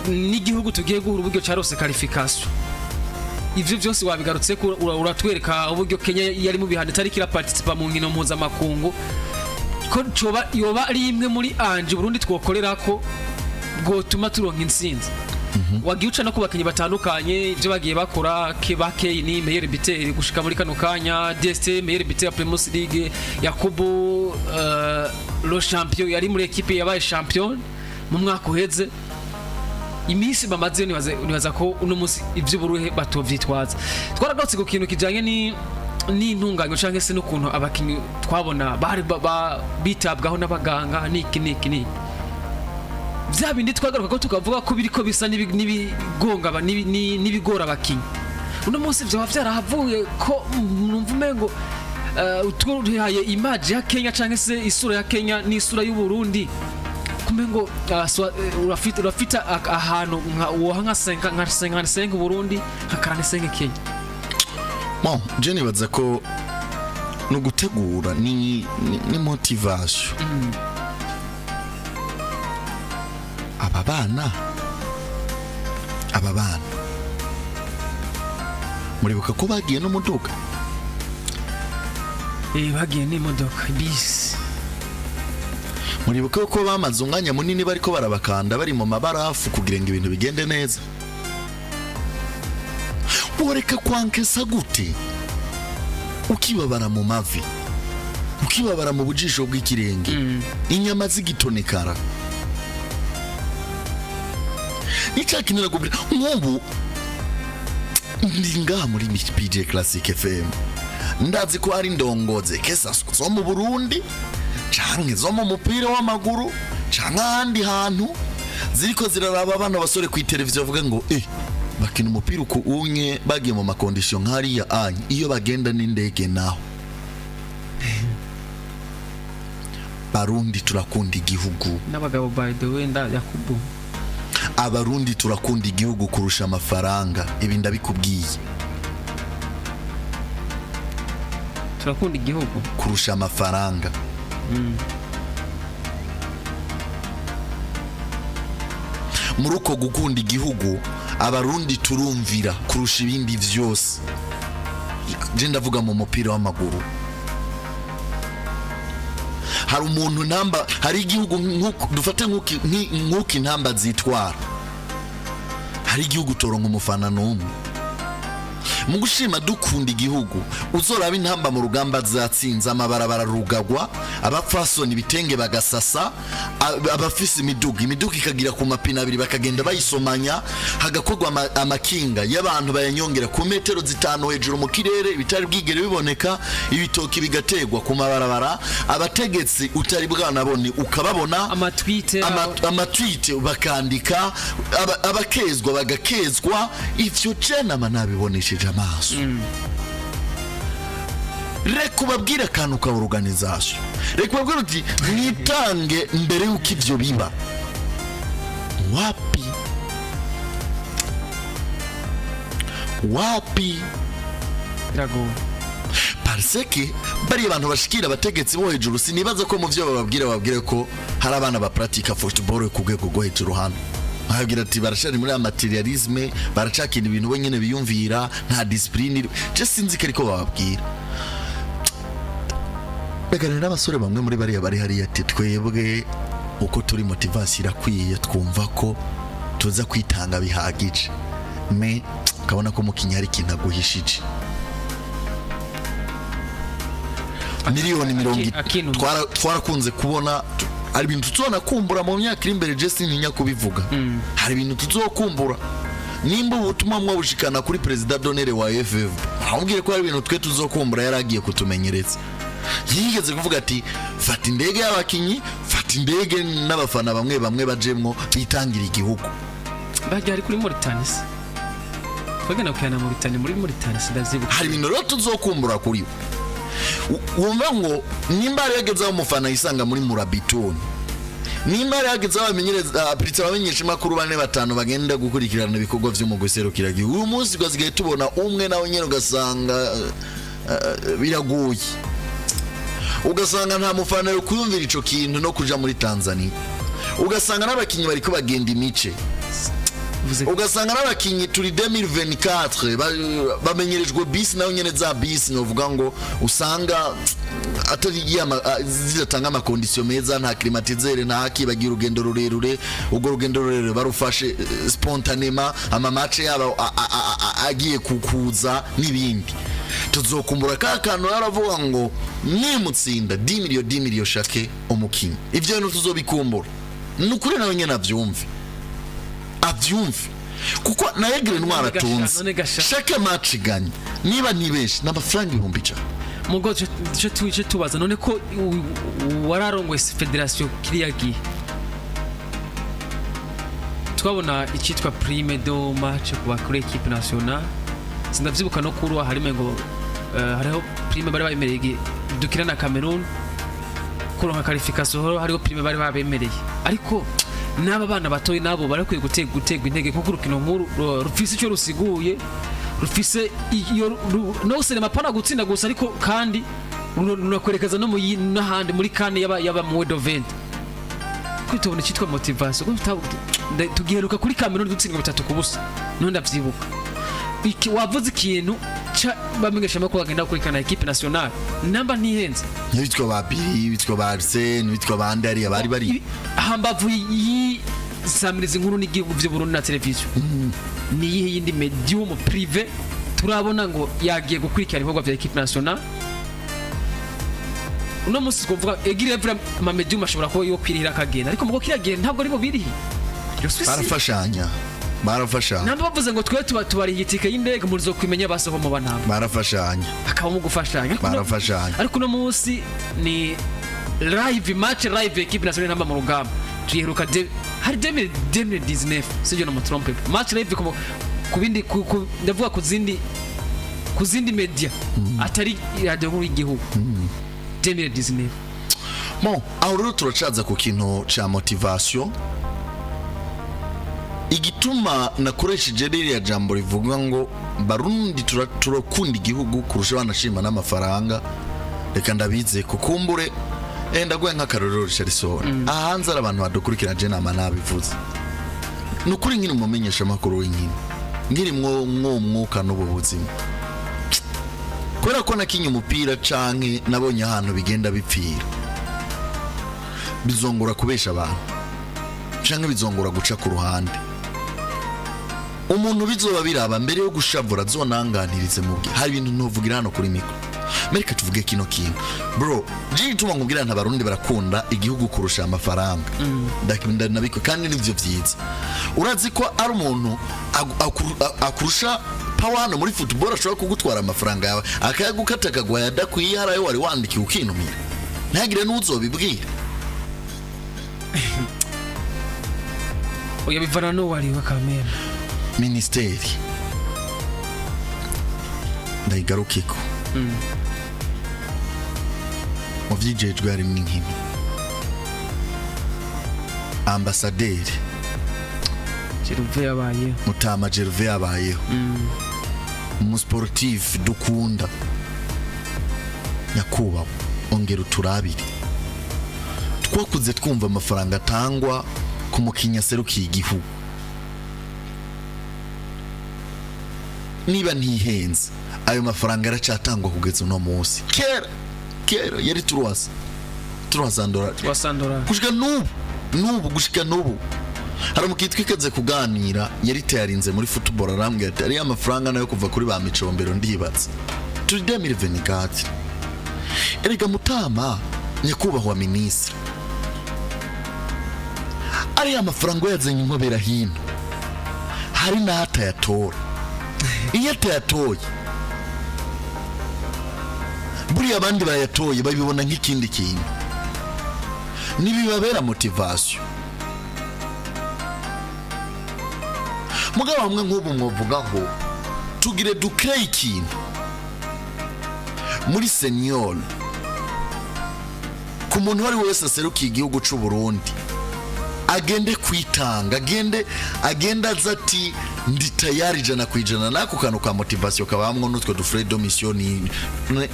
n'igihugu tugiye guhura uburyo carose qualification. Ivyo vyose wabigarutse ko uratwereka uburyo Kenya yari mu bihano, itariko iraparticipa mu nkino mpuzamakungu, ko coba yoba ari imwe muri anje Burundi twokorerako bwotuma turonka intsinzi. Wagiye uca no ku bakinyi batandukanye, ibyo bagiye bakora, ke ba Kane meilleur buteur gushika muri kano kanya, DST meilleur buteur ya Primus League, Yakubu le champion yari muri équipe yabaye champion mu mwaka uheze. Iminsi bamaze, nibaza ko uno munsi ivy'uburuhe batovyitwaza. Twaragarutse ku kintu kijanye ni n'intunganyo canke se n'ukuntu abakinyi twabona bari bitabwaho n'abaganga, niki niki niki, vya bindi twagaruka ko tukavuga ko biriko bisa n'ibigonga n'ibigora abakinyi. Uno munsi vyoba vyarahavuye ko numva umengo turihaye image ya Kenya canke se isura ya Kenya n'isura y'u Burundi, kumengo urafite ahantu nka woha nka 5 nka 55 Burundi, nka 45 Kenya. Bon, je nibaza ko no gutegura ni motivation. Aba bana muribuka ko bagiye n'umuduga. Bagiye n'imodoka bisi. Muribuka ko bamaze umwanya munini bariko barabakanda, bari mu mabarafu kugira ngo ibintu bigende neza. Woreka kwankesa gute ukibabara mu mavi, ukibabara mu bujisho bw'ikirenge, inyama zigitonekara? Nicyakinira kubwira nk'ubu ndi ngaha muri BJ Classic FM, ndazi ko hari ndongoze kesa zo mu Burundi canke zo mu mupira w'amaguru canke ahandi hantu ziriko ziraraba abana basore ku televiziyo, bavuga ngo Bakina umupira uku unye bagiye mu ma conditions nk'ariya anye, iyo bagenda n'indege naho. Barundi turakunda igihugu. N'abagabo, by the way, nda Yakubu. Abarundi turakunda igihugu kurusha amafaranga, ibi ndabikubwiye. Turakunda igihugu kurusha amafaranga. Muri uko gukunda igihugu, Abarundi turumvira kurusha ibindi vyose. Je ndavuga mu mupira w'amaguru. Hari umuntu ntamba, hari igihugu dufate nk'uko intamba zitwara, hari igihugu utoronka umufana n'umwe. Mu gushima dukunda igihugu, uzoraba intamba mu rugamba zatsinze, amabarabara rugagwa, abapfasoni ibitenge bagasasa, abafise imiduga ikagira ku mapine abiri bakagenda bayisomanya, hagakorwa amakinga y'abantu bayanyongera ku metero 5 hejuru mu kirere, bitari bwigere biboneka, ibitoki bigategwa ku mabarabara, abategetsi utari bwanabone ukababona, amatwite, amatwite bakandika, abakezwa bagakezwa. Ivyo jenama nabibonesheje amaso. Reka ubabwire akantu ka organisation, reka ubabwire uti mwitange mbere y'uko ivyo biba. Wapi, wapi. Biragoye. Parce que bariya abantu bashikira abategetsi bo hejuru, sinibaza ko mu vyo bababwira ko hari abana bapratika football ku rwego rwo hejuru hano. Bababwira ati baracari muri matérialisme, baracakina ibintu bo nyene biyumvira, nta discipline. Je sinzi ko ariko bababwira. Baganira n'abasore bamwe muri bariya bari hariya ati twebwe uko turi, motivation irakwiye, twumva ko tuza kwitanga bihagije, me ukabona ko umukinyi hari ikintu aguhishije. Miliyoni mirongo Akintu. Twarakunze kubona hari ibintu tuzonakumbura mu myaka iri imbere. Je sintinya kubivuga, hari ibintu tuzokumbura. Nimba ubutumwa mwabushikana kuri perezida d'honneur wa FF, amubwire ko hari ibintu twe tuzokumbura yari agiye kutumenyereza. Yigeze kuvuga ati fata indege y'abakinyi, fata indege n'abafana bamwe bamwe bajemwo bitangira igihugu. Bajya ari kuri Mauritania se, twagenda kuyana Mauritania, muri Mauritania sindazibuka. Hari ibintu rero tuzokumbura kuri we. Wumva ngo nimba hari hageze aho umufana yisanga muri murabitoni, nimba hari hageze aho bamenyereza apiritse abamenyesha makuru bane batanu bagenda gukurikirana ibikorwa vy'umugwi serukiragihugu, uyu munsi twasigaye tubona umwe, nawe nyene ugasanga biragoye, ugasanga nta mufana yo kuyumvira ico kintu no kuja muri Tanzania, ugasanga n'abakinyi bariko bagenda imice, ugasanga n'abakinyi turi 2024 bamenyerejwe bisi nayo nyene, za bisi novuga ngo usanga atari zidatanga ama conditions meza, nta climatiseur, nta haki, bagira urugendo rurerure, urwo rugendo rurerure barufashe spontanément, ama match yabo agiye kukuza n'ibindi. Tuzokumbura ka kantu yaravuga ngo nimutsinda 10 millions, 10 millions chaque umukinyi. Ivyo bintu tuzobikumbura ni ukuri, nawe nyene avyumve, avyumve, kuko na Aigle Noir atunze None gasha. Chaque match gagne, niba nibeshe, n'amafaranga 100,000. Mugo ico tubaza none ko wararongoye fédération kiriya gihe, twabona icyitwa prime de match kuba kuri équipe nationale, sindavyibuka no kuri harimo ngo hariho prime bari babemereye igihe dukina na Cameroon kuronka qualification, hariho prime bari babemereye. Ariko n'aba bana batoyi nabo barakwiye gutegwa intege, kuko urukino nk'uru rufise icyo rusiguye, rufise iyo no sinema pana gutsinda gusa, ariko kandi runakwerekeza no n'ahandi muri kane yaba mu wedo 20 ko tubona icyitwa motivation, ko tugiheruka kuri Cameroon dutsindwa 3-0, none ndavyibuka. Wavuze ikintu bamenyesha amakuru bagenda gukurikirana équipe nationale, namba ntihenze. N'abitwa ba Biri, bitwa ba Arsene, bitwa ba Ndariya bari bari Hambavu y'isamiriza inkuru n'igihugu vy'u Burundi na televiziyo, ni iyihe yindi médium privé turabona ngo yagiye gukurikirana ibikorwa vya équipe nationale? Uno munsi twovuga egire vra ama médium ashobora kuba yo kwirihira akagenda, ariko mugo kiriya gihe ntabwo aribo birihi. Je suis sûr. Barafashanya, barafashanya. Namba bavuze ngo twe tuba tubariye itike y'indege, murizo kwimenya basoho mu banamba Barafashanya. Hakabamo gufashanya. Barafashanya. Ariko uno munsi ni live match, live équipe nationale ntamba mu rugamba tuyiheruka hari 2019, sivyo? No mutrompe, match live ku Ku bindi ndavuga ku zindi media atari radio nkuru y'igihugu 2019. Bon, aho rero turacaza ku kintu ca motivation. Igituma nakoresheje ririya jambo rivuga ngo Barundi turakunda igihugu kurusha banashima n'amafaranga, reka ndabize kukumbure, ndaguye nk'akarorero, Richardson. Aha hanze hari abantu badukurikira, je nama nabivuze, ni ukuri, nkiri umumenyesha makuru w'inkino, nkiri mwo mwuka n'ubu buzima, kubera ko nakinye umupira canke nabonye ahantu bigenda bipfira, bizongora kubesha abantu canke bizongora guca ku ruhande. Umuntu bizoba biraba mbere yo gushavura zonanganirize mu bwe. Hari ibintu ntuvugira hano kuri micro. Mereka tuvuge kino kintu, bro. Je gituma nkubwira nta Barundi barakunda igihugu kurusha amafaranga. Nabiko kandi nivyo vyiza. Urazi ko ari umuntu akurusha power hano muri football ashobora kugutwara amafaranga yawe, akayagukata, akaguha adakwiye, hari ayo wari wandikiwe, ukinumira ntihagire n'uzobibwira. Oya, bivana n'uwo ariwe kamere. Minisiteri ndayigarukeko, mu vyijejwe harimwo inkino. Ambasaderi Gervais yabayeho. Mutama Gervais yabayeho, umusportif dukunda. Nyakubahwa, ongera uturabire. Twakuze twumva amafaranga atangwa ku mukinnyi aserukiye igihugu. Niba ntihenze, ayo mafaranga aracatangwa kugeza uno munsi. Kera kera yari 300 dollars. Wasandora. Gushika n'ubu, gushika n'ubu, hari umukiriya twigeze kuganira yari tayarinze muri football, arambwira ati ariya mafaranga nayo kuva kuri ba Micombero. Ndibatse turi 2024. Erega mutama nyakubahwa minisitiri, ariya mafaranga yazanye inkobera hino, hari n'aho atayatora. Iyo atayatoye, buriya abandi bayatoye babibona nk'ikindi kintu, ntibibabera motivation. Mugabo hamwe nk'ubu mwovuga ngo tugire dukreye ikintu muri senior, ku muntu uwo ari we wese aserukiye igihugu c'u Burundi, agende kwitanga, agende aza ati ndi tayari 100%. N'ako kantu ka motivation kabamwo n'utwo du frais de mission. Hari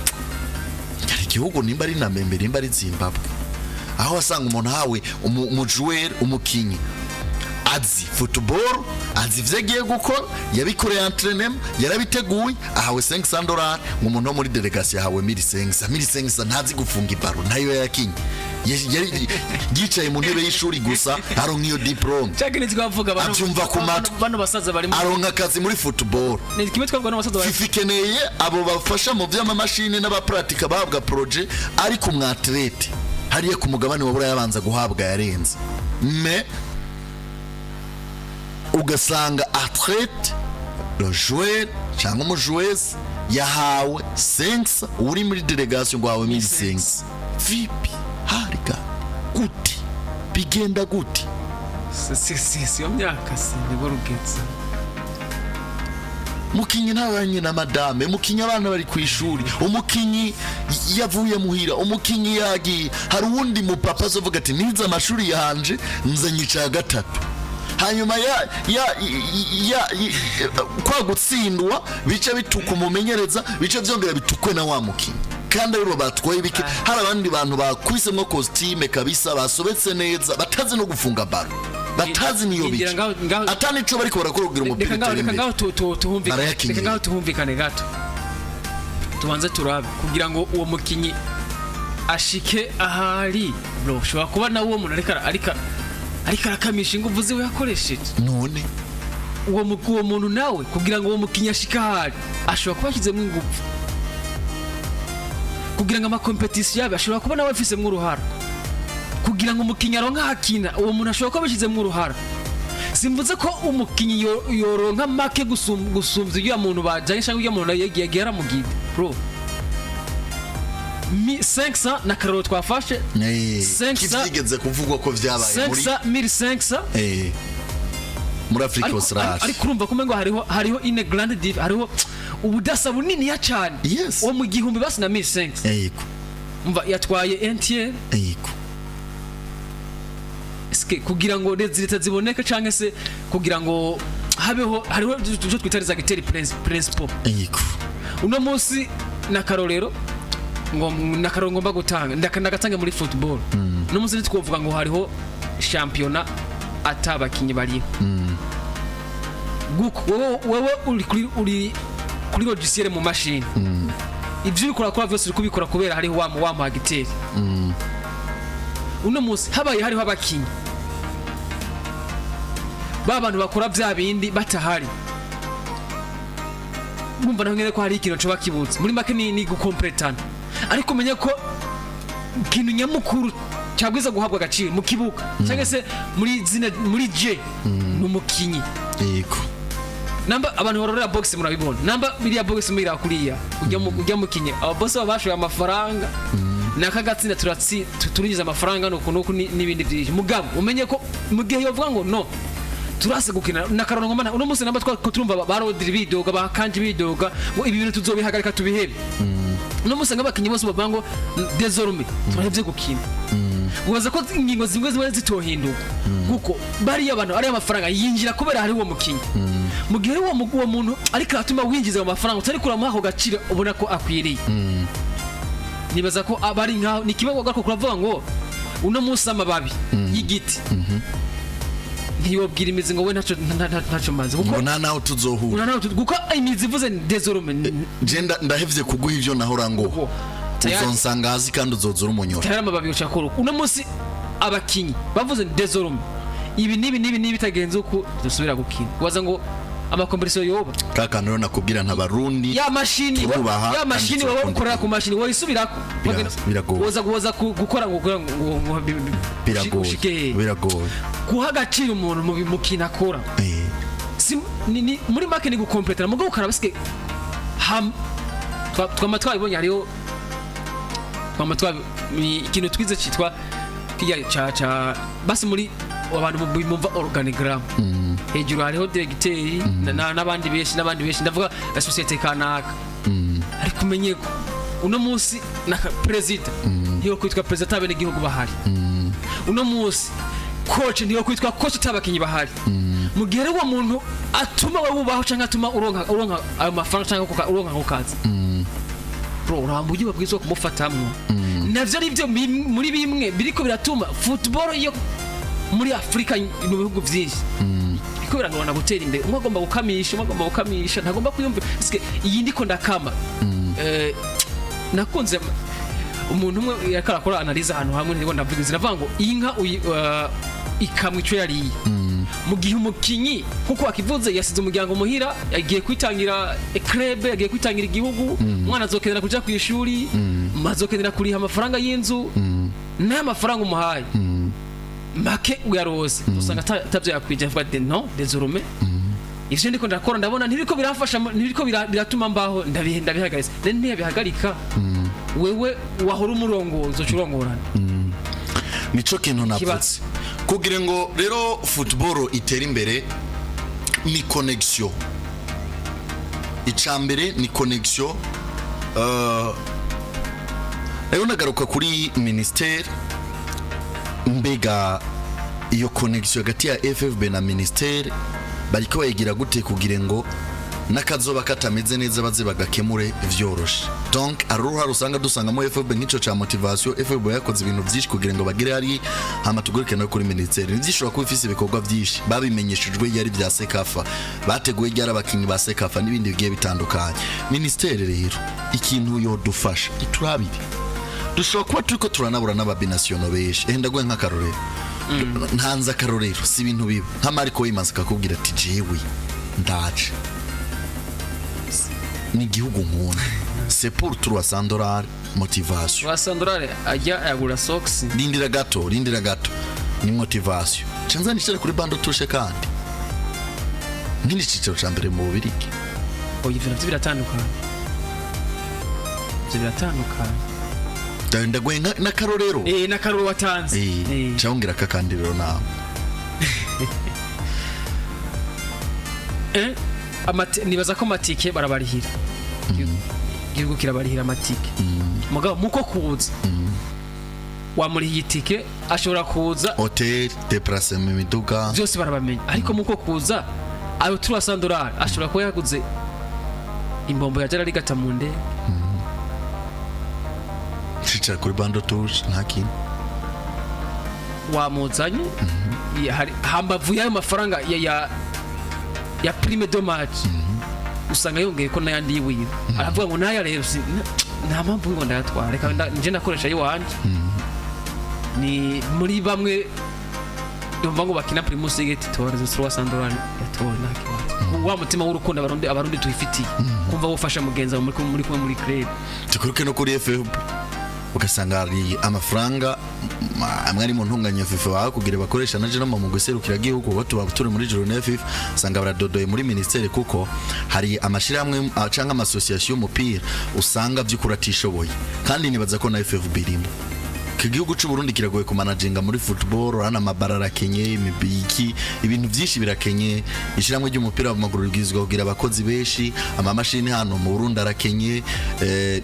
igihugu, nimba ari Namibia, nimba ari Zimbabwe, aho wasanga umuntu ahawe umujoueur, umukinyi azi football, azi ivyo agiye gukora, yabikoreye entraînement, yarabiteguye, ahawe 500 dollars, ngo umuntu wo muri délégation yahawe 1500. 1500, ntazi gufunga ibaro, ntayo yakinye. Yicaye mu ntebe y'ishuri gusa, aronka iyo diplôme. Cyangwa ni twavuga Abyumva ku matwi. Bano basaza bari Aronka akazi muri football. Ni kimwe twavuga n'abasaza bari FIFA ikeneye abo bafasha mu by'amamashini n'abapratika bahabwa projet, ariko umwathlète hariya ku mugabane wa Buraya abanza guhabwa yarenze. Me ugasanga athlète, le joueur cyangwa umujoueuse yahawe 500, uri muri délégation ngo ahawe 1500. Vipi hariga gute? Bigenda gute? Si yo myaka, si nibwo rugeze. Mukinyi ntabanye na madame, mukinyi abana bari ku ishuri, umukinyi yavuye muhira, umukinyi yagiye. Hari uwundi mupapa azovuga ati nize amashuri yanje, nze nyica gatatu, hanyuma ya kwa gutsindwa bice bituka umumenyereza, bice byongera bitukwe na wa mukinyi, kandi aribo batwaye bike. Hari abandi bantu bakwisemwo costume kabisa, basobetse neza, batazi no gufunga ballon, batazi niyo Ngira bice, atanico bariko barakora kugira umupira reka ngaho utere reka imbere. ngaho tuhumvikane. Barayakenyeye. Reka ngaho tuhumvikane gato, tubanze turabe kugira ngo uwo mukinyi ashike ahari. Bro, ushobora kuba nawe uwo muntu ariko arakamisha ingufu ziwe yakoresheje. None Uwo muntu nawe, kugira ngo uwo mukinyi ashike ahari, ashobora kuba yashyizemo ingufu kugira ngo amakompetisiyo yabe, ashobora kuba nawe afisemo uruhara kugira ngo umukinyi aronke ahakina. Uwo muntu ashobora kuba abishyizemo uruhara. Simvuze ko umukinyi yoronka make gusumvya uriya muntu bajanye cyangwa uriya muntu yagiye yaramugida, bro. Mi 500 na karoro twafashe. Kivyigeze kuvugwa ko vyabaye muri 500, 1500. Muri Afrique Ariko- Australe. Ariko urumva ko umengo hariho une grande hariho ubudasa buniniya cyane. Uwo mu gihumbi basi na 1500. Umva, yatwaye entier. Eske kugira ngo résultats ziboneke, canke se kugira ngo habeho, hariho icyo twita les acteurs principaux. Uno munsi nakarorero ngo nakarorero ngomba gutanga, ndagatanga muri football. Uno munsi ntitwovuga ngo hariho shampiyona atabakinyi bariho. Guko wewe uri kuri logiciel mu mashini, ibyo uriko urakora vyose uri kubikora kubera hariho wa mu acteur. Uno munsi habaye hariho abakinyi, ba bantu bakora vya bindi batahari, bumva naho nyene ko hari ikintu coba kibuze. Muri make ni gukompletana, ariko umenye ko ikintu nyamukuru cyabwiza guhabwa agaciro mu kibuga cyangwa se muri zina muri je ni umukinyi. Namba abantu barorera box murabibona, namba biriya box murira kuriya ujya mukinyi, aba boss baba bashoye amafaranga naka gatsinda, turatsi turinjiza amafaranga nuko nuko n'ibindi byinshi. Mugabo umenye ko mu gihe yovuga ngo no turase gukina nakarongo ngoma, uno munsi namba twa turumva ba Rodri bidoga, ba Kanji bidoga ngo ibi bintu tuzobihagarika tubihebe. Uno munsi nk'abakinyi bose bavuga ngo désormais turahevye gukina, ubaza ko ingingo zimwe zimwe zitohinduka, kuko bariya abantu ariya mafaranga yinjira kubera hari uwo mukinyi. Mu gihe uwo muntu ariko aratuma winjiza ayo mafaranga utari kuramuha ako gaciro ubona ko akwiriye, nibaza ko aba ari nkaho ni kimwe garuka kuravuga ngo uno munsi amababi y'igiti ntiyobwira imizi ngo we ntaco maze kuko Ngo nta naho tuzohura. Kuko imizi ivuze désormais Je ndahevye kuguha ivyo nahora ngo Kuko tayari uzonsanga hasi kandi uzozura umunyoro. Tayari amababi ucakora. Uno munsi abakinyi bavuze désormais ibi n'ibi n'ibi n'ibi bitagenze uku dusubira gukina, waza ngo ama compétitions yoba Ka kantu rero nakubwira nta Barundi ya mashini turubaha ya mashini kandi wowe turakunda ukorera ku mashini wowe isubirako. Biragoye. Woza gukora ngo Biragoye. ushike hehe? Biragoye. Guha agaciro umuntu mu kintu akora, si ni muri make ni gukompletana, mugabo ukaraba sike ham twama twabibonye, hariho twama ni ikintu twize cyitwa kirya ca basi muri abantu bumva organigramme, hejuru hariho directeur n'abandi benshi n'abandi benshi, ndavuga la société kanaka. Ariko umenye ko uno munsi na perezida ntiyo kwitwa perezida atabene igihugu bahari. Uno munsi coach ntiyo kwitwa coach atabakinyi bahari. Mu gihe rero uwo muntu atuma wowe ubaho cyangwa atuma uronka ayo mafaranga cyangwa uronka ako kazi, bro, uramba uburyo babwirizwa kumufatamwo. Navyo ari byo muri bimwe biriko biratuma football yo muri Afurika mu bihugu vyinshi biriko biragorana gutera imbere. Umwe agomba gukamisha, umwe agomba gukamisha, ntagomba kwiyumva eske iyi ndiko ndakama. Nakunze umuntu umwe yariko arakora analyse ahantu hamwe, ndiko ndavuga izina, avuga ngo inka ikamwa ico yariye. Mu gihe umukinyi, nkuko wakivuze, yasize umuryango muhira, yagiye kwitangira club, yagiye kwitangira igihugu, umwana azokenera kuja ku ishuri, azokenera kuriha amafaranga y'inzu, n'aya mafaranga umuhaye make uyarose usanga atavyo yakwije. Avuga ati non, désormais ivyo ndiko ndakora ndabona ntibiriko biramfasha, ntibiriko biratuma mbaho, ndabihagaritse. Rero ntiyabihagarika, wewe wahora umurongozi uca urongorana. Nico kintu navuze. Kibazo. Kugira ngo rero football itere imbere ni connexion. Icambere ni connexion. Rero nagaruka kuri ministère. Mbega iyo connexion hagati ya FFB na ministère bariko bayigira gute kugira ngo n'akazoba katameze neza baze bagakemure vyoroshe? Donc ari uruhare usanga dusangamo FFB nk'ico ca motivation. FFB yakoze ibintu vyinshi kugira ngo bagere hari, hama tugaruke no kuri ministère. Ntivyishobora kuba ifise ibikorwa vyinshi babimenyeshejwe, yari vya CECAFA bateguye, ryari abakinyi ba CECAFA n'ibindi bigiye bitandukanye. Ministère rero ikintu yodufasha iturabire, dushobora kuba turiko turanabura n'aba binationaux benshi. Ndaguhe nk'akarorero, ntanze akarorero, si ibintu biba nka Marco Wimaze akakubwira ati jewe ndaje ni igihugu nkunda, c'est pour 300 dollars motivation. Wa sandorare ajya yagura socks. Rindira gato, rindira gato, ni motivation canza nicare kuri banc de touche kandi nk'indi cicaro ca mbere mu Bubirigi. Oya, ivyo navyo biratandukanye, ivyo biratandukanye. Ndaguhe n'akarorero. N'akarorero watanze. Cawongera kakandi rero nawe. Nibaza ko amatike barabarihira, igihugu kirabarihira amatike. Mugabo muko kuza wamurihiye itike, ashobora kuza, hôtel, déplacement, imiduga. Byose barabamenya, ariko muko kuza ayo 300 dolari ashobora kuba yaguze imbombo ya jararigata mu ndege. Cicara kuri banc de touche, nta kintu. Wamuzanye, hambavu y'ayo mafaranga ya prime de match, usanga yongeye ko n'ayandi yiwiwe, aravuga ngo naya rero nta mpamvu ngo ndayatwara, reka nje ndakoresha ayiwanje. Ni muri bamwe ndumva ngo bakina Primus League titore zo 300 dolari yatore, nta kibazo. Wa mutima w'urukundo abarundi tuyifitiye, kumva wofasha mugenzi wawe muri kumwe muri club. Tukuruke no kuri FFB, ugasanga hari amafaranga amwe ari mu ntunganya FIFA baha kugira bakoresha naje no mu guserukira gihugu, bo tuba turi muri journée FIFA, usanga baradodoye muri ministère, kuko hari amashirahamwe canke ama association y'umupira usanga by'ukuri atishoboye, kandi nibaza ko na FFB irimo. Iki gihugu cy'u Burundi kiragoye kumanaginga muri football. Urabona amabara arakenye, imibiki, ibintu byinshi birakenye. Ishyirahamwe ry'umupira w'amaguru ribwirizwa kugira abakozi benshi. Amamashini hano mu Burundi arakenye,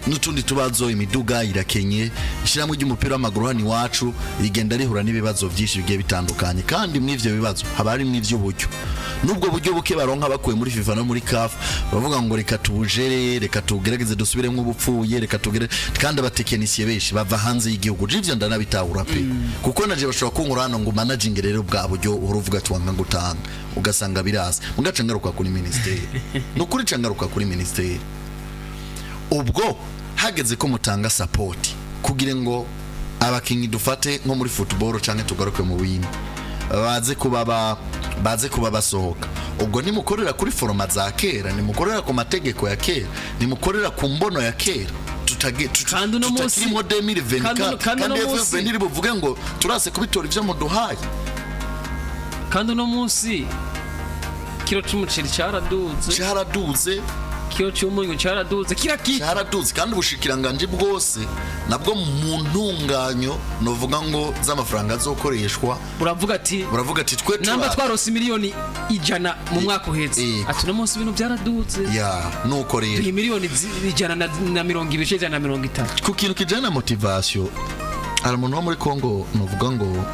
n'utundi tubazo, imiduga irakenye. Ishyirahamwe ry'umupira w'amaguru hano iwacu rigenda rihura n'ibibazo byinshi bigiye bitandukanye, kandi muri ivyo bibazo haba harimo ivy'uburyo. Nubwo buryo buke baronka bakuye muri FIFA no muri CAF, bavuga ngo reka tubujere, reka tugerageze dusubiremo ubupfuye, reka tugere. Kandi abatekinisiye benshi bava hanze y'igihugu. Je ivyo ndanabitahura pe, kuko naje bashobora kunkura hano ngo managing rero bwa buryo uhora uvuga ati wanga gutanga, ugasanga biraza. Mugaca ngaruka kuri ministeri, nukuri ca ngaruka kuri ministeri. Ubwo hageze ko mutanga support kugira ngo abakinyi, dufate nko muri football canke tugaruke mu bindi, baze kuba basohoka, ubwo nimukorera kuri format za kera, nimukorera ku mategeko ya kera, nimukorera ku mbono ya kera. Kandi uno munsi- Tutakirimo 2024. Kandi uno Kandi munsi- FFB ntiri buvuge ngo turase kubitora ivyo muduhaye. Kandi uno munsi kiro c'umuceri caraduze. Caraduze. Kiro c'umunyu caraduze, kira kitu. Cyaraduze, kandi ubushikiranganje bwose nabwo mu ntunganyo novuga ngo z'amafaranga azokoreshwa buravuga ati buravuga ati twe namba twarose miliyoni 100 mu mwaka uheze, ati uno munsi ibintu byaraduze, ya nuko rero duha miliyoni 120, 130. Ku kintu kijyana na motivation, hari umuntu wo muri Congo novuga ngo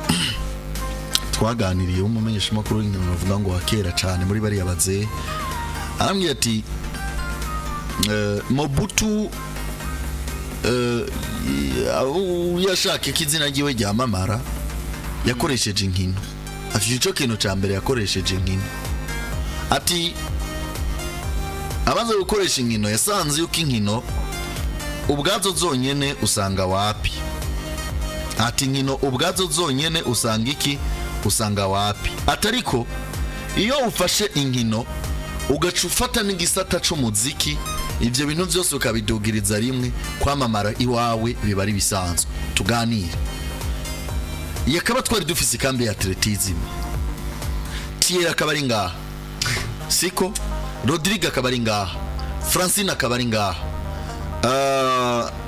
twaganiriye, w'umumenyeshamakuru w'inkino, novuga ngo wa kera cyane muri bariya bazehe, arambwira ati Mobutu yashaka ko izina ryiwe ryamamara yakoresheje inkino. Afite ico kintu ca mbere, yakoresheje inkino. Ati amaze gukoresha inkino yasanze yuko inkino ubwazo zonyene usanga wapi. Ati inkino ubwazo zonyene usanga iki, usanga wapi. Ati ariko iyo ufashe inkino ugaca ufata n'igisata c'umuziki, ibyo bintu byose ukabidugiriza rimwe, kwamamara iwawe biba ari bisanzwe. Tuganire, yakaba twari dufise ikambi ya athlétisme, Thierry akaba ari ngaha, siko Rodrigue akaba ari ngaha, Francine akaba ari ngaha,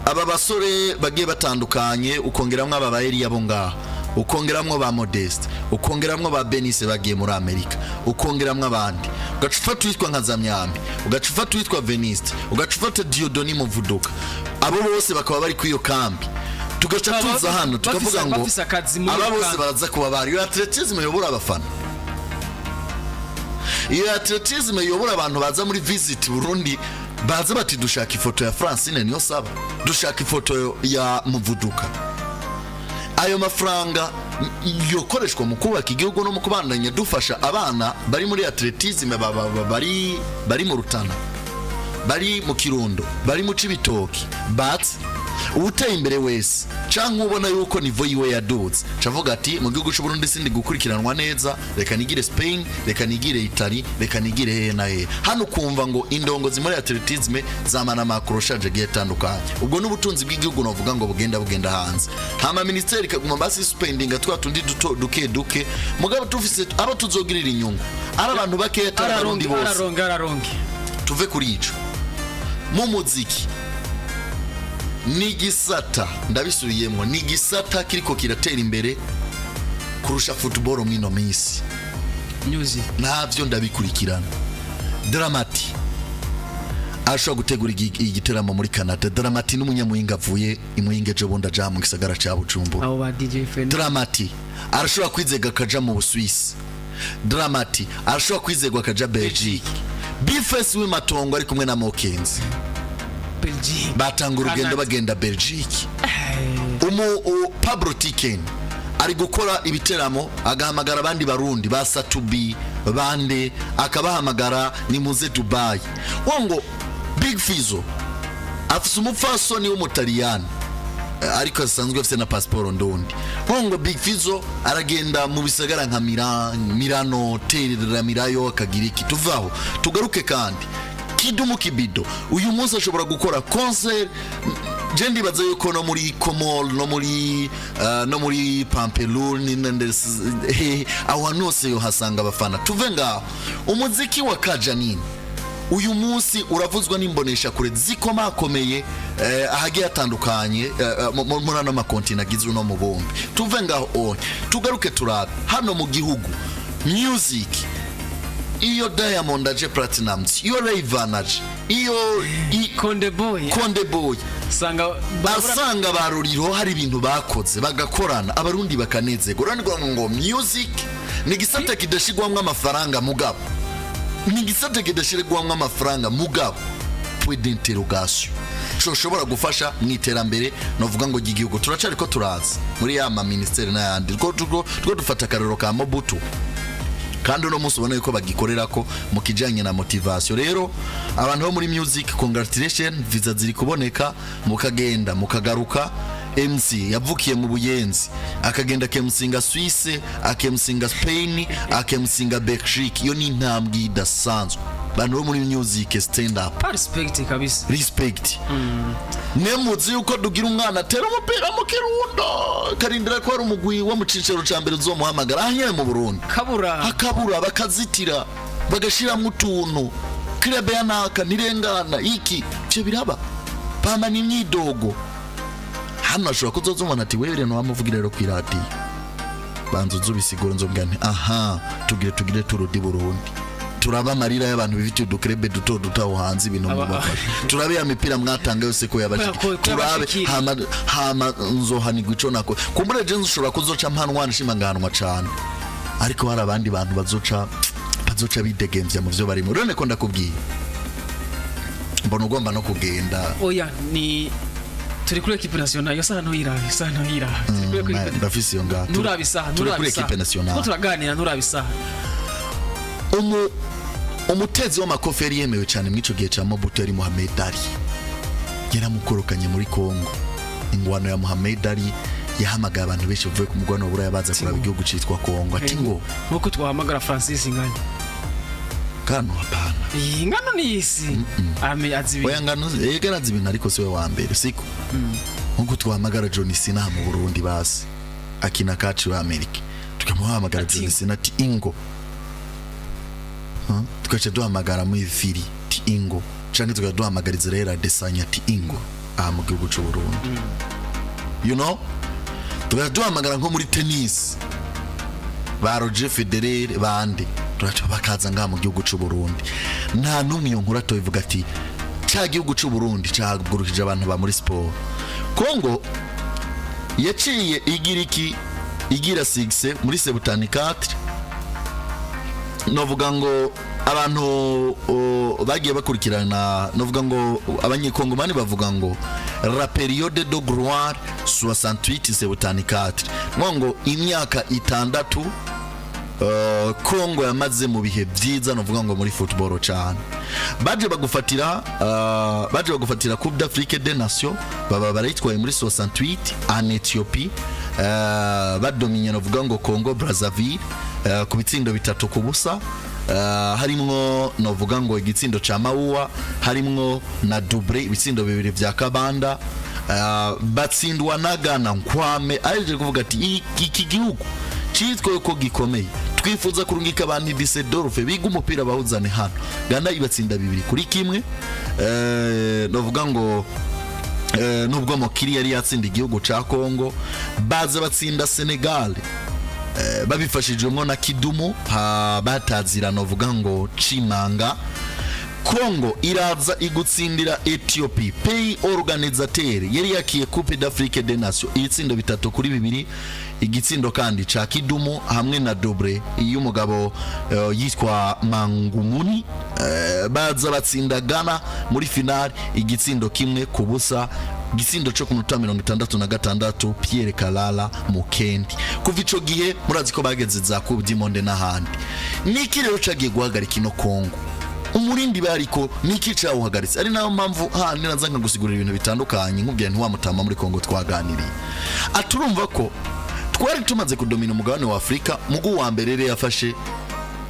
aba basore bagiye batandukanye, ukongeramwo aba ba Eliya bo ngaha, ukongeramwo ba Modeste, ukongeramwo ba Benise bagiye muri Amerika, ukongeramwo abandi, ugaca ufata uwitwa nka Zamyambi, ugaca ufata uwitwa Veniste, ugaca ufata Diodoni Muvuduka, abo bose bakaba bari kuri iyo kambi, tugaca tuza hano tukavuga ngo bafise akazi muri aba iyo bose kambi. Baraza kuba bari iyo athlétisme yobora abafana, iyo athlétisme yobora abantu baza muri Visit Burundi, baza bati dushaka ifoto ya Francine niyo saba, dushaka ifoto ya Muvuduka. Ayo mafaranga yokoreshwa mu kubaka igihugu no mu kubandanya dufasha abana bari muri athlétisme, bari mu Rutana, bari mu Kirundo, bari mu Cibitoki. But uwuteye imbere wese canke ubona yuko niveau yiwe yaduze, cavuga ati mu gihugu c'u Burundi sindi gukurikiranwa neza, reka nigire Spain, reka nigire Italy, reka nigire hehe na hehe. Hano ukumva ngo indongozi muri athlétisme zamana amakuru agiye atandukanye. Ubwo n'ubutunzi bw'igihugu novuga ngo bugenda hanze, hama ministeri ikaguma basi spendinga twa tundi duto duke duke, mugabo tufise abo tuzogirira inyungu ari abantu bakeya, atari abarundi Araronge. bose. Araronge, araronge. Tuve kuri ico. Mu muziki ni igisata, ndabisubiyemo, ni igisata kiriko kiratera imbere kurusha football mwino minsi. Music. Ntabyo ndabikurikirana. Drama T ashobora gutegura igiteramo muri Canada. Drama T n'umunyamuhinga avuye imuyinga, ejo bundi aja mu gisagara ca Bujumbura. Abo ba DJ Fen. Drama T arashobora kwizega akaja mu Busuwisi. Drama T arashobora kwizegwa akaja Belgique. B-Face w'imatongo ari kumwe na Mokenzi Belgique. Batanga urugendo Canada. bagenda Belgique. Pablo Tiken ari gukora ibiteramo, agahamagara abandi Barundi ba Satubi bande, akabahamagara nimuze Dubai. Ngo Big Fizzo afise umupfasoni w'Umutaliyani, ariko asanzwe afise na pasiporo ndundi. Ngo Big Fizzo aragenda mu bisagara nka Milano, teramirayo, akagira iki. Tuvaho tugaruke kandi Kidumu Kibido uyu munsi ashobora gukora concert. Je ndibaza yuko no muri Comore, no muri Pampelune, aho hantu hose yohasanga abafana. Tuve ngaho, umuziki wa Kajanini uyu munsi uravuzwa n'imbonesha kure zikomakomeye ahagiye hatandukanye muri ano makontinent agize uno mubumbe. Tuve ngaho onye tugaruke turabe hano mu gihugu music. Iyo Diamond aje, Platnumz, iyo Rayvanny aje, iyo Konde Boy. Konde Boy, usanga basanga ba Ruriro hari ibintu bakoze, bagakorana, Abarundi bakanezerwa. Urabona ngo music ni igisata kidashigwamwo amafaranga, mugabo ni igisata kidashirwamwo amafaranga, mugabo point d'interrogation, coshobora gufasha mu iterambere novuga ngo ry'igihugu. Turacari ko turaza muri ya ma ministeri n'ayandi, two dufata akarero ka Mobutu, kandi uno munsi ubona yuko bagikorera ko mu kijanye na motivation. Rero abantu bo muri music, congratulation, visa ziri kuboneka, mukagenda mukagaruka. MC yavukiye mu Buyenzi akagenda akemusinga Suisse, akemusinga Spain, akemusinga Belgique, iyo ni intambwe idasanzwe. Bantu bo muri music, stand up. Respect kabisa. Respect. Nemuzi yuko dugira umwana atera umupira mu Kirundo, karindira ko hari umugwi wo mu cicaro ca mbere uzomuhamagara aha nyene mu Burundi. Kabura. Hakabura, bakazitira, bagashiramwo utuntu, club ya naka ntirengana iki. Ivyo biraba bama ni imyidogo. Hano ashobora kuzoza umuntu ati: "Wewe rero wamuvugira rero kw'iradiyo, banza uzubisigura." Nzobwira nti: "Aha tugire turudi Burundi, turaba amarira y'abantu bifitiye uduclub duto duto aho hanze, ibintu mubafasha, turabe ya mipira mwatanga yose ko yabashikira." Ko Turabe. yabashikira. Hama nzohanirwa ico nako kumbure. Je nshobora kuzoca mpanwa, nshima ngahanwa cane, ariko hari abandi bantu bazoca bidegemvya mu vyo barimo. Rero ko ndakubwiye, mbona ugomba no kugenda. Oya, ni turi kuri équipe nationale. Yo saha ntuyirabe, isaha ntuyirabe. Turi kuri Ndafise iyo ngaha. Nturabe isaha. Turi kuri Nturabe isaha. équipe nationale. Ko turaganira, nturabe isaha. Umutezi w'amakofi yari yemewe cyane muri ico gihe ca Mobutu yari Mohamed Ali. Yaramukorokanye muri Congo. Ingwano ya Mohamed Ali yahamagaye abantu benshi bavuye ku mugabane wa Buraya baza kuraba igihugu citwa Congo, ati ngo Nkuko twahamagara Francis Nganya. Kano hapana. Iyi ngano ni isi ame azi ibintu. Oya, ngano yega arazi ibintu, ariko siwe wa mbere, siko? Nkuko twahamagara John Cena mu Burundi, basi akina kaci wa Amerika, tukamuhamagara Ati John Cena ati: "Ingo." Huh? Tugaca duhamagara muri Fili ati: "Ingo", canke tugaca duhamagara Israel Adesanya ati: "Ingo aha mu gihugu c'u Burundi." Tugaca duhamagara nko muri tennis ba Roger Federer bande, turaca bakaza ngaha mu gihugu c'u Burundi. Nta n'umwe iyo nkuru atobivuga ati: "Ca gihugu c'u Burundi cahagurukije abantu ba muri siporo." Congo yaciye igira iki? Igira 6 muri 74. Novuga ngo abantu bagiye bakurikirana, novuga ngo Abanyekongomani bavuga ngo la période de gloire 68 74, ngo imyaka 6 Kongo yamaze mu bihe byiza, novuga ngo muri football cyane. Baje bagufatira Coupe d'Afrique des Nations, baba barayitwaye muri 68 en Ethiopie, badominye novuga ngo Congo Brazzaville ku bitsindo 3-0, harimwo novuga ngo igitsindo ca Mawua, harimwo na doublé, ibitsindo bibiri vya Kabanda. Batsindwa na Ghana. Nkwame aje kuvuga ati: "Iki gihugu citwaye ko gikomeye, twifuza kurungika abantu i Düsseldorf biga umupira, bawuzane hano." Ghana ibatsinda 2-1. Novuga ngo nubwo Mokiri yari yatsinda igihugu ca Congo, baza batsinda Senegal babifashijwemo na Kidumu, batazira novuga ngo Cimanga. Congo iraza igutsindira Ethiopie, pays organisateur yari yakiye Coupe d'Afrique des Nations, ibitsindo 3-2, igitsindo kandi ca Kidumu hamwe na doublé y'umugabo yitwa Mangumuni. Baza batsinda Ghana muri finale igitsindo 1-0, igitsindo co ku munota 66, Pierre Kalala Mukendi. Kuva ico gihe murazi ko bageze za Coupe du Monde n'ahandi. Niki rero cagiye guhagarika ino Congo? Umurindi bariko niki cawuhagaritse? Ari nayo mpamvu handi naza nkagusigurira ibintu bitandukanye, nkubwira ntiwamutama muri Congo twaganiriye, aturumva ko twari tumaze kudomina umugabane wa Afurika. Mugu wa mbere rero yafashe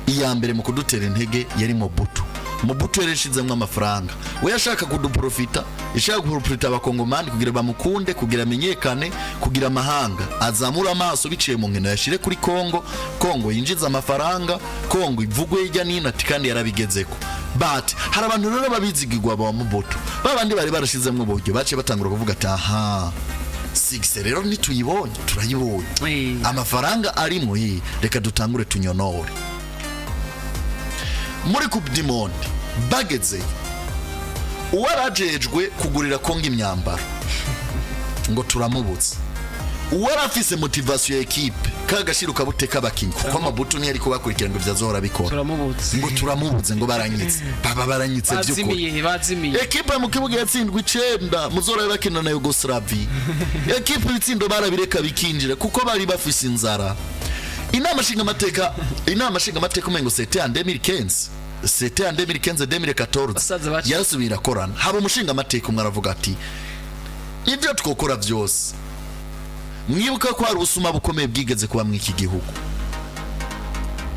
iya mbere mu kudutera intege yari Mobutu. Mobutu yari yashizemwo amafaranga, we yashaka kuduprofita, yashaka kuprofita abakongomani kugira bamukunde, kugira amenyekane, kugira amahanga azamura amaso biciye mu nkino yashire kuri Kongo, Kongo yinjiza amafaranga, Kongo ivugwe hirya n'ino, ati kandi yarabigezeko. But hari abantu rero babizigirwa ba Mobutu, babandi bari barashizemwo uburyo, baciye batangura kuvuga ati: "Aha succès rero ntituyibonye, turayibonye, amafaranga arimwo, reka dutangure tunyonore." Muri Coupe du Monde bageze, uwarajejwe kugurira Kongo imyambaro ngo turamubutse, uwarafise motivation ya équipe kagashira kabute k'abakinyi, kuko Mobutu ntiyari kubakurikira ngo ivyo bikora. Turamubutse. Ngo turamubutse, ngo baranyitse, baba baranyitse by'ukuri. Bazimiye, bazimiye. Ekipe mu kibuga yatsindwa 9, muzora bakina na Yugoslavie. Ekipe ibitsindo barabireka bikinjira kuko bari bafise inzara. Inama nshingamateka umengo c'était en 2015, c'était en 2015, 2014. Basaza bacu. Yarasubira akorana, haba umushingamateka umwe aravuga ati: "Ibyo twokora byose, mwibuka ko hari ubusuma bukomeye bwigeze kuba muri iki gihugu,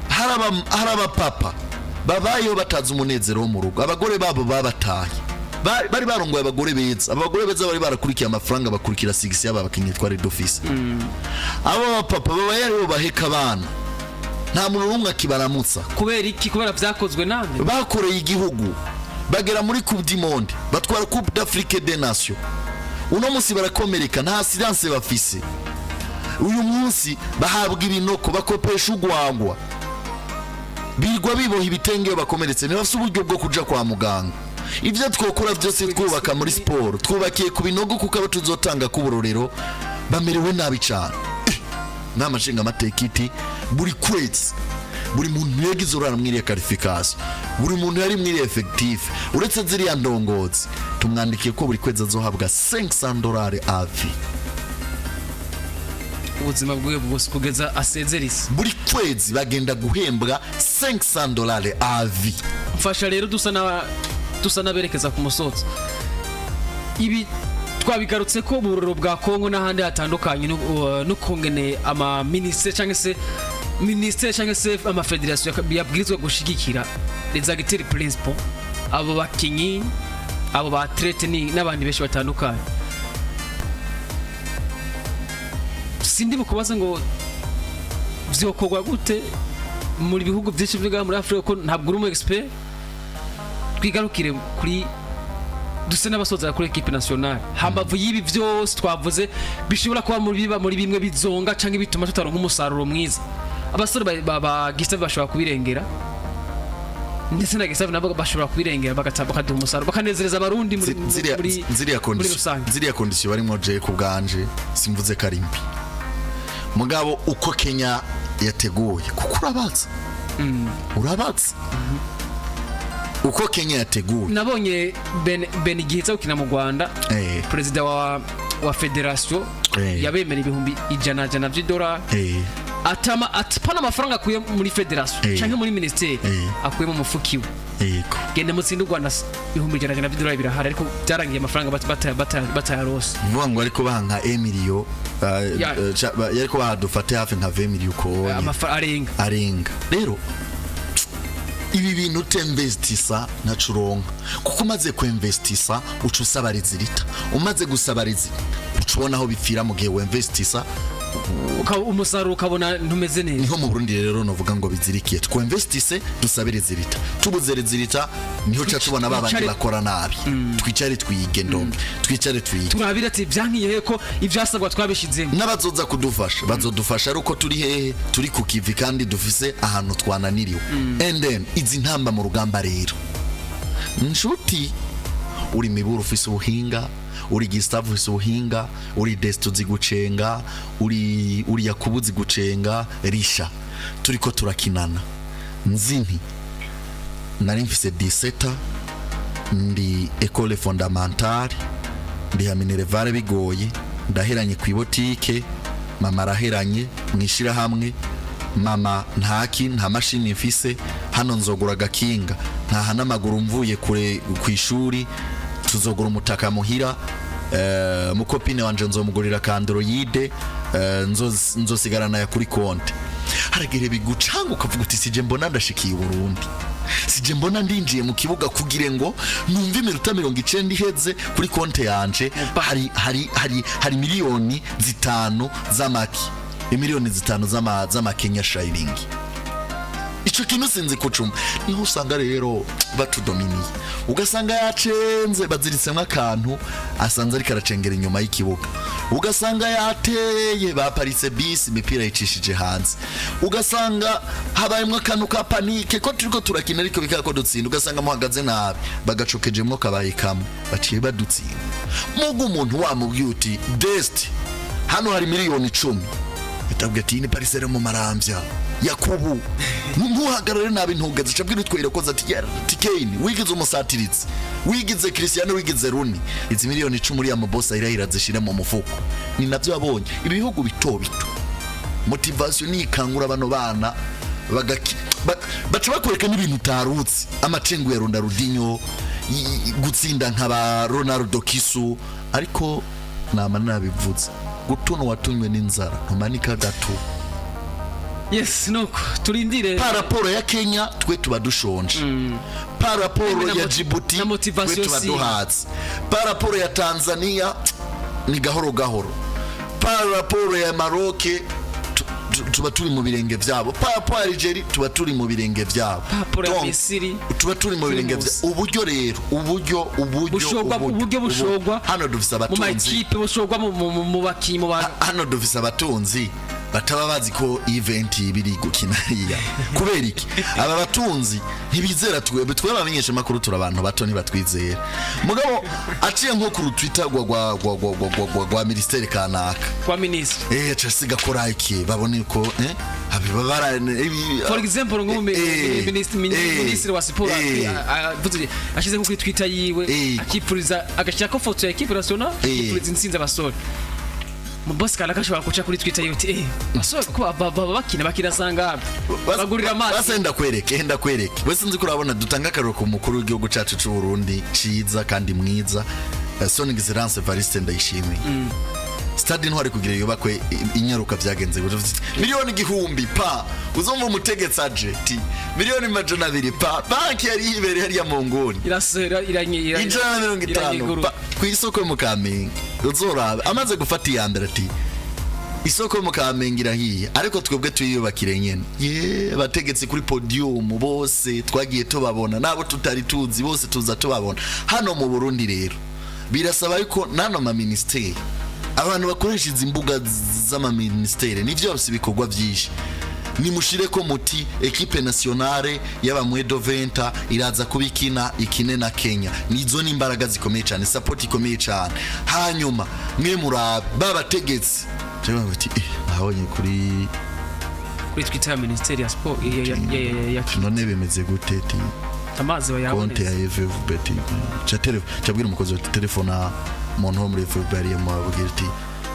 hari abapapa babayeho batazi umunezero wo mu rugo, abagore babo babataye. Bari barongoye abagore beza, abagore beza bari barakurikiye amafaranga, bakurikira succès y'aba bakinnyi twari dufise. Abo bapapa babaye aribo baheka abana, nta muntu n'umwe akibaramutsa." Kubera iki? Kubera vyakozwe nande? Bakoreye igihugu, bagera muri Coupe du Monde, batwara Coupe d'Afrique des Nations, uno munsi barakomereka, nta assurance bafise, uyu munsi bahabwa ibinoko, bakopesha urwagwa, birirwa biboha ibitenge iyo bakomeretse, ntibafise uburyo bwo kuja kwa muganga. Ibyo twokora byose twubaka muri siporo twubakiye ku binogo, kuko abo tuzotanga k'uburorero bamerewe nabi cyane. Inama nshingamateka iti: "Buri kwezi buri muntu yagize uruhara muri iriya qualification, buri muntu yari muri effectif, uretse ziriya ndongozi, tumwandikiye ko buri kwezi azohabwa $500 avi." Ubuzima bwiwe bwose kugeza asezera isi. Buri kwezi bagenda guhembwa $500 avi. Mfasha rero, dusa n'aberekeza ku musozo. Ibi twabigarutse ko mu buroro bwa Kongo n'ahandi hatandukanye, n'ukungene ama ministère cyangwa se ministère cyangwa se amafederasiyo yabwirizwa gushigikira les acteurs principaux, abo bakinyi, abo ba athlètes n'abandi benshi batandukanye. Sindi bukubaza ngo vyokorwa gute muri bihugu byinshi byo muri Afrika, ko ntabwo uri umu expert. Twigarukire kuri, duse n'abasoza kuri équipe nationale. Hambavu y'ibi byose twavuze bishobora kuba muri biba muri bimwe bizonga cyangwa bituma tutaronka umusaruro mwiza, abasore ba Gustave bashobora kubirengera, ndetse na Gustave nabo bashobora kubirengera, bakaduha umusaruro, bakanezereza abarundi muri Ziriya muri ziriya muri condition rusange. Ziriya condition barimo, je ku bwanje simvuze ko ari mbi, mugabo uko Kenya yateguye, kuko urabaza uko Kenya yateguye. Nabonye Ben igihe cyo gukina mu Rwanda, perezida wa federation yabemera 100,000 by'idolari, atama atapana amafaranga akuye muri federation canke muri ministeri, akuye mu mufuki we. Genda mutsinde u Rwanda, 100,000 by'idolari birahari. Ariko byarangiye amafaranga batayarose. Vuga ngo ariko baha nka emiliyo, yariko baha, dufate hafi nka 20 miliyo uko amafaranga arenga. Arenga. Rero ibi bintu utinvestisa ntaco uronka, kuko umaze kuinvestisa uca usaba résultat, umaze gusaba résultat uca ubona aho bipfira mu gihe winvestisa. Umusaruro ukabona ntumeze neza. Niho mu Burundi rero novuga ngo bizirikiye, twinvestise, dusabe résultat, tubuze résultat niho ca tubona babandi bakora nabi. Twicare twige, ndombe, twicare twige. Turabira ati byankiye he ko ivyasabwa twabishizemo? N'abazoza kudufasha bazodufasha ari uko turi hehe? Turi ku kivi kandi dufise ahantu twananiriwe. And then izi ntamba mu rugamba rero Nshuti, uri Miburu ufise ubuhinga, uri Gustave ufise ubuhinga, uri Desto uzi gucenga, uri Yakubu uzi gucenga, Risha turiko turakinana. Nzi nti nari mfise 17, ndi école fondamentale, ndiha minerval bigoye, ndaheranye ku ibotike, mama araheranye mwishirahamwe, mama ntaki, nta mashini mfise hano, nzogura agakinga ntaha n'amaguru mvuye kure ku ishuri, tuzogura umutaka muhira, mukopine wanje nzomugurira ka Android, nzosigarana ya kuri konte. Haragere bigucanga ukavuga uti: "Sije mbona ndashikiye i Burundi, sije mbona ndinjiye mu kibuga kugira ngo numve iminota 90 iheze, kuri konte yanje hari 5 miliyoni z'amaki, 5 miliyoni z'amakenya shilingi." Ico kintu sinzi kucuma. Niho usanga rero batudominiye, ugasanga yacenze baziritsemwo akantu, asanze ariko aracengera inyuma y'ikibuga, ugasanga yateye baparitse bisi, imipira yicishije hanze, ugasanga habayemwo akantu ka panique ko turiko turakina ariko bikaba ko dutsinda, ugasanga muhagaze nabi, bagacokejemwo kabaye kamwe, baciye badutsinda. Muga umuntu wamubwiye uti: "Dest, hano hari 10 miliyoni," atabwira ati: "Iyi ni parcelle mu Maramvya, Yakubu ntuhagarare nabi, ntugeze." Cabwira utwera koza ati: "Tikeni wigize umusatiritsi, wigize Cristiano, wigize Rooney, izi 10 miliyoni uriya mubosa irahira zishire mu mufuko." Ni navyo yabonye ibihugu bito bito. Motivation nikangura bano bana baca bakwereka n'ibintu utarutse, amacengu ya Ronaldinho, gutsinda nka ba Ronaldo Kisu. Ariko nama nabivuze, gutuna watunywe n'inzara ntumanika gato. Yes, nuko turindire. Par rapport ya Kenya twe tuba dushonje, par rapport Na ya Djibouti na twe motivation tuba si. duhatse, par rapport ya Tanzania ni gahoro gahoro, par rapport ya Maroc tuba turi mu birenge vyabo, par rapport ya Algeria tuba turi mu birenge vyabo. Par rapport ya Donc, Misiri, tuba turi mu turi birenge munsi. vyabo. Uburyo rero, uburyo Bushogwa, uburyo bushogwa hano dufise mu abatunzi makipe, bushogwa mu bakinyi, mu bantu. Hano dufise abatunzi bataba bazi ko event biri gukina hariya. Kubera iki? Aba batunzi ntibizera twebwe abamenyesha makuru, turi abantu bato, ntibatwizera. Mugabo aciye nko ku Twitter rwa ministere kanaka, Kwa minisitiri, aca asiga ko like, babone ko abiba bara for example nko minisitiri wa siporo avuze, ashyize nko kuri Twitter yiwe, akipfuriza, agashyirako foto ya équipe nationale, akipfuriza intsinzi abasore, mu boss kanaka ashobora guca kuri Twitter yiwe uti: "Basore ko baba bakina sangabe bagurira amazi." Basa ndakwereke, ndakwereke wese nzi ko urabona. Dutanga akaroro ku mukuru w'igihugu cacu c'u Burundi ciza kandi mwiza, Son Excellence Evariste Ndayishimiye. Stade Intwari kugira yubakwe inyaruka vyagenze gute? 1000 miliyoni pa uzumva umutegetsi aje ti 200 miliyoni pa banki yari yibereye hariya mu nguni, Irasera 150 iranyiguru. pa ku isoko yo mu Kamenge. Uzorabe amaze gufata iya mbere ati: "Isoko yo mu Kamenge irahiye, ariko twebwe tuyiyubakire nyene." Ye abategetsi kuri podium bose twagiye tubabona, nabo tutari tuzi bose tuza tubabona hano mu Burundi. Rero birasaba yuko nano ma ministeri, abantu bakoresha izi mbuga z'amaministeri, nivyo bafise ibikorwa vyinshi, nimushire ko muti: "Équipe nationale y'aba moins de 20 iraza kuba ikina, ikine na Kenya." Nizo ni imbaraga zikomeye cyane, support ikomeye cyane. Hanyuma mwe murabe babategetsi jewe bati: "Nabonye kuri Kuri Twitter ya minisiteri ya siporo ya None bimeze gute?" Ti amazi konte bayabonetse. Ya FFB ti cha telefone, cabwira umukozi wa telefona umuntu wo muri FFB yari yamubwira ati: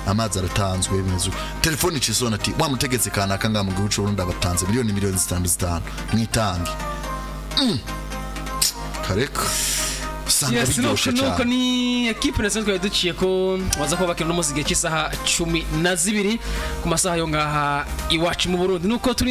"Amazi aratanzwe, bimeze uko." Telefone icisona ati: "Wa mutegetsi kanaka nga mu gihugu c'u Burundi abatanze 5 miliyoni 5 miliyoni mwitange." Kareka usanga Yes, biryoshe nuko cyane. Ni équipe nationale twari duciye ko waza kuba bakina uno munsi igihe cy'isaha 12 ku masaha yo ngaha iwacu mu Burundi. Nuko turi.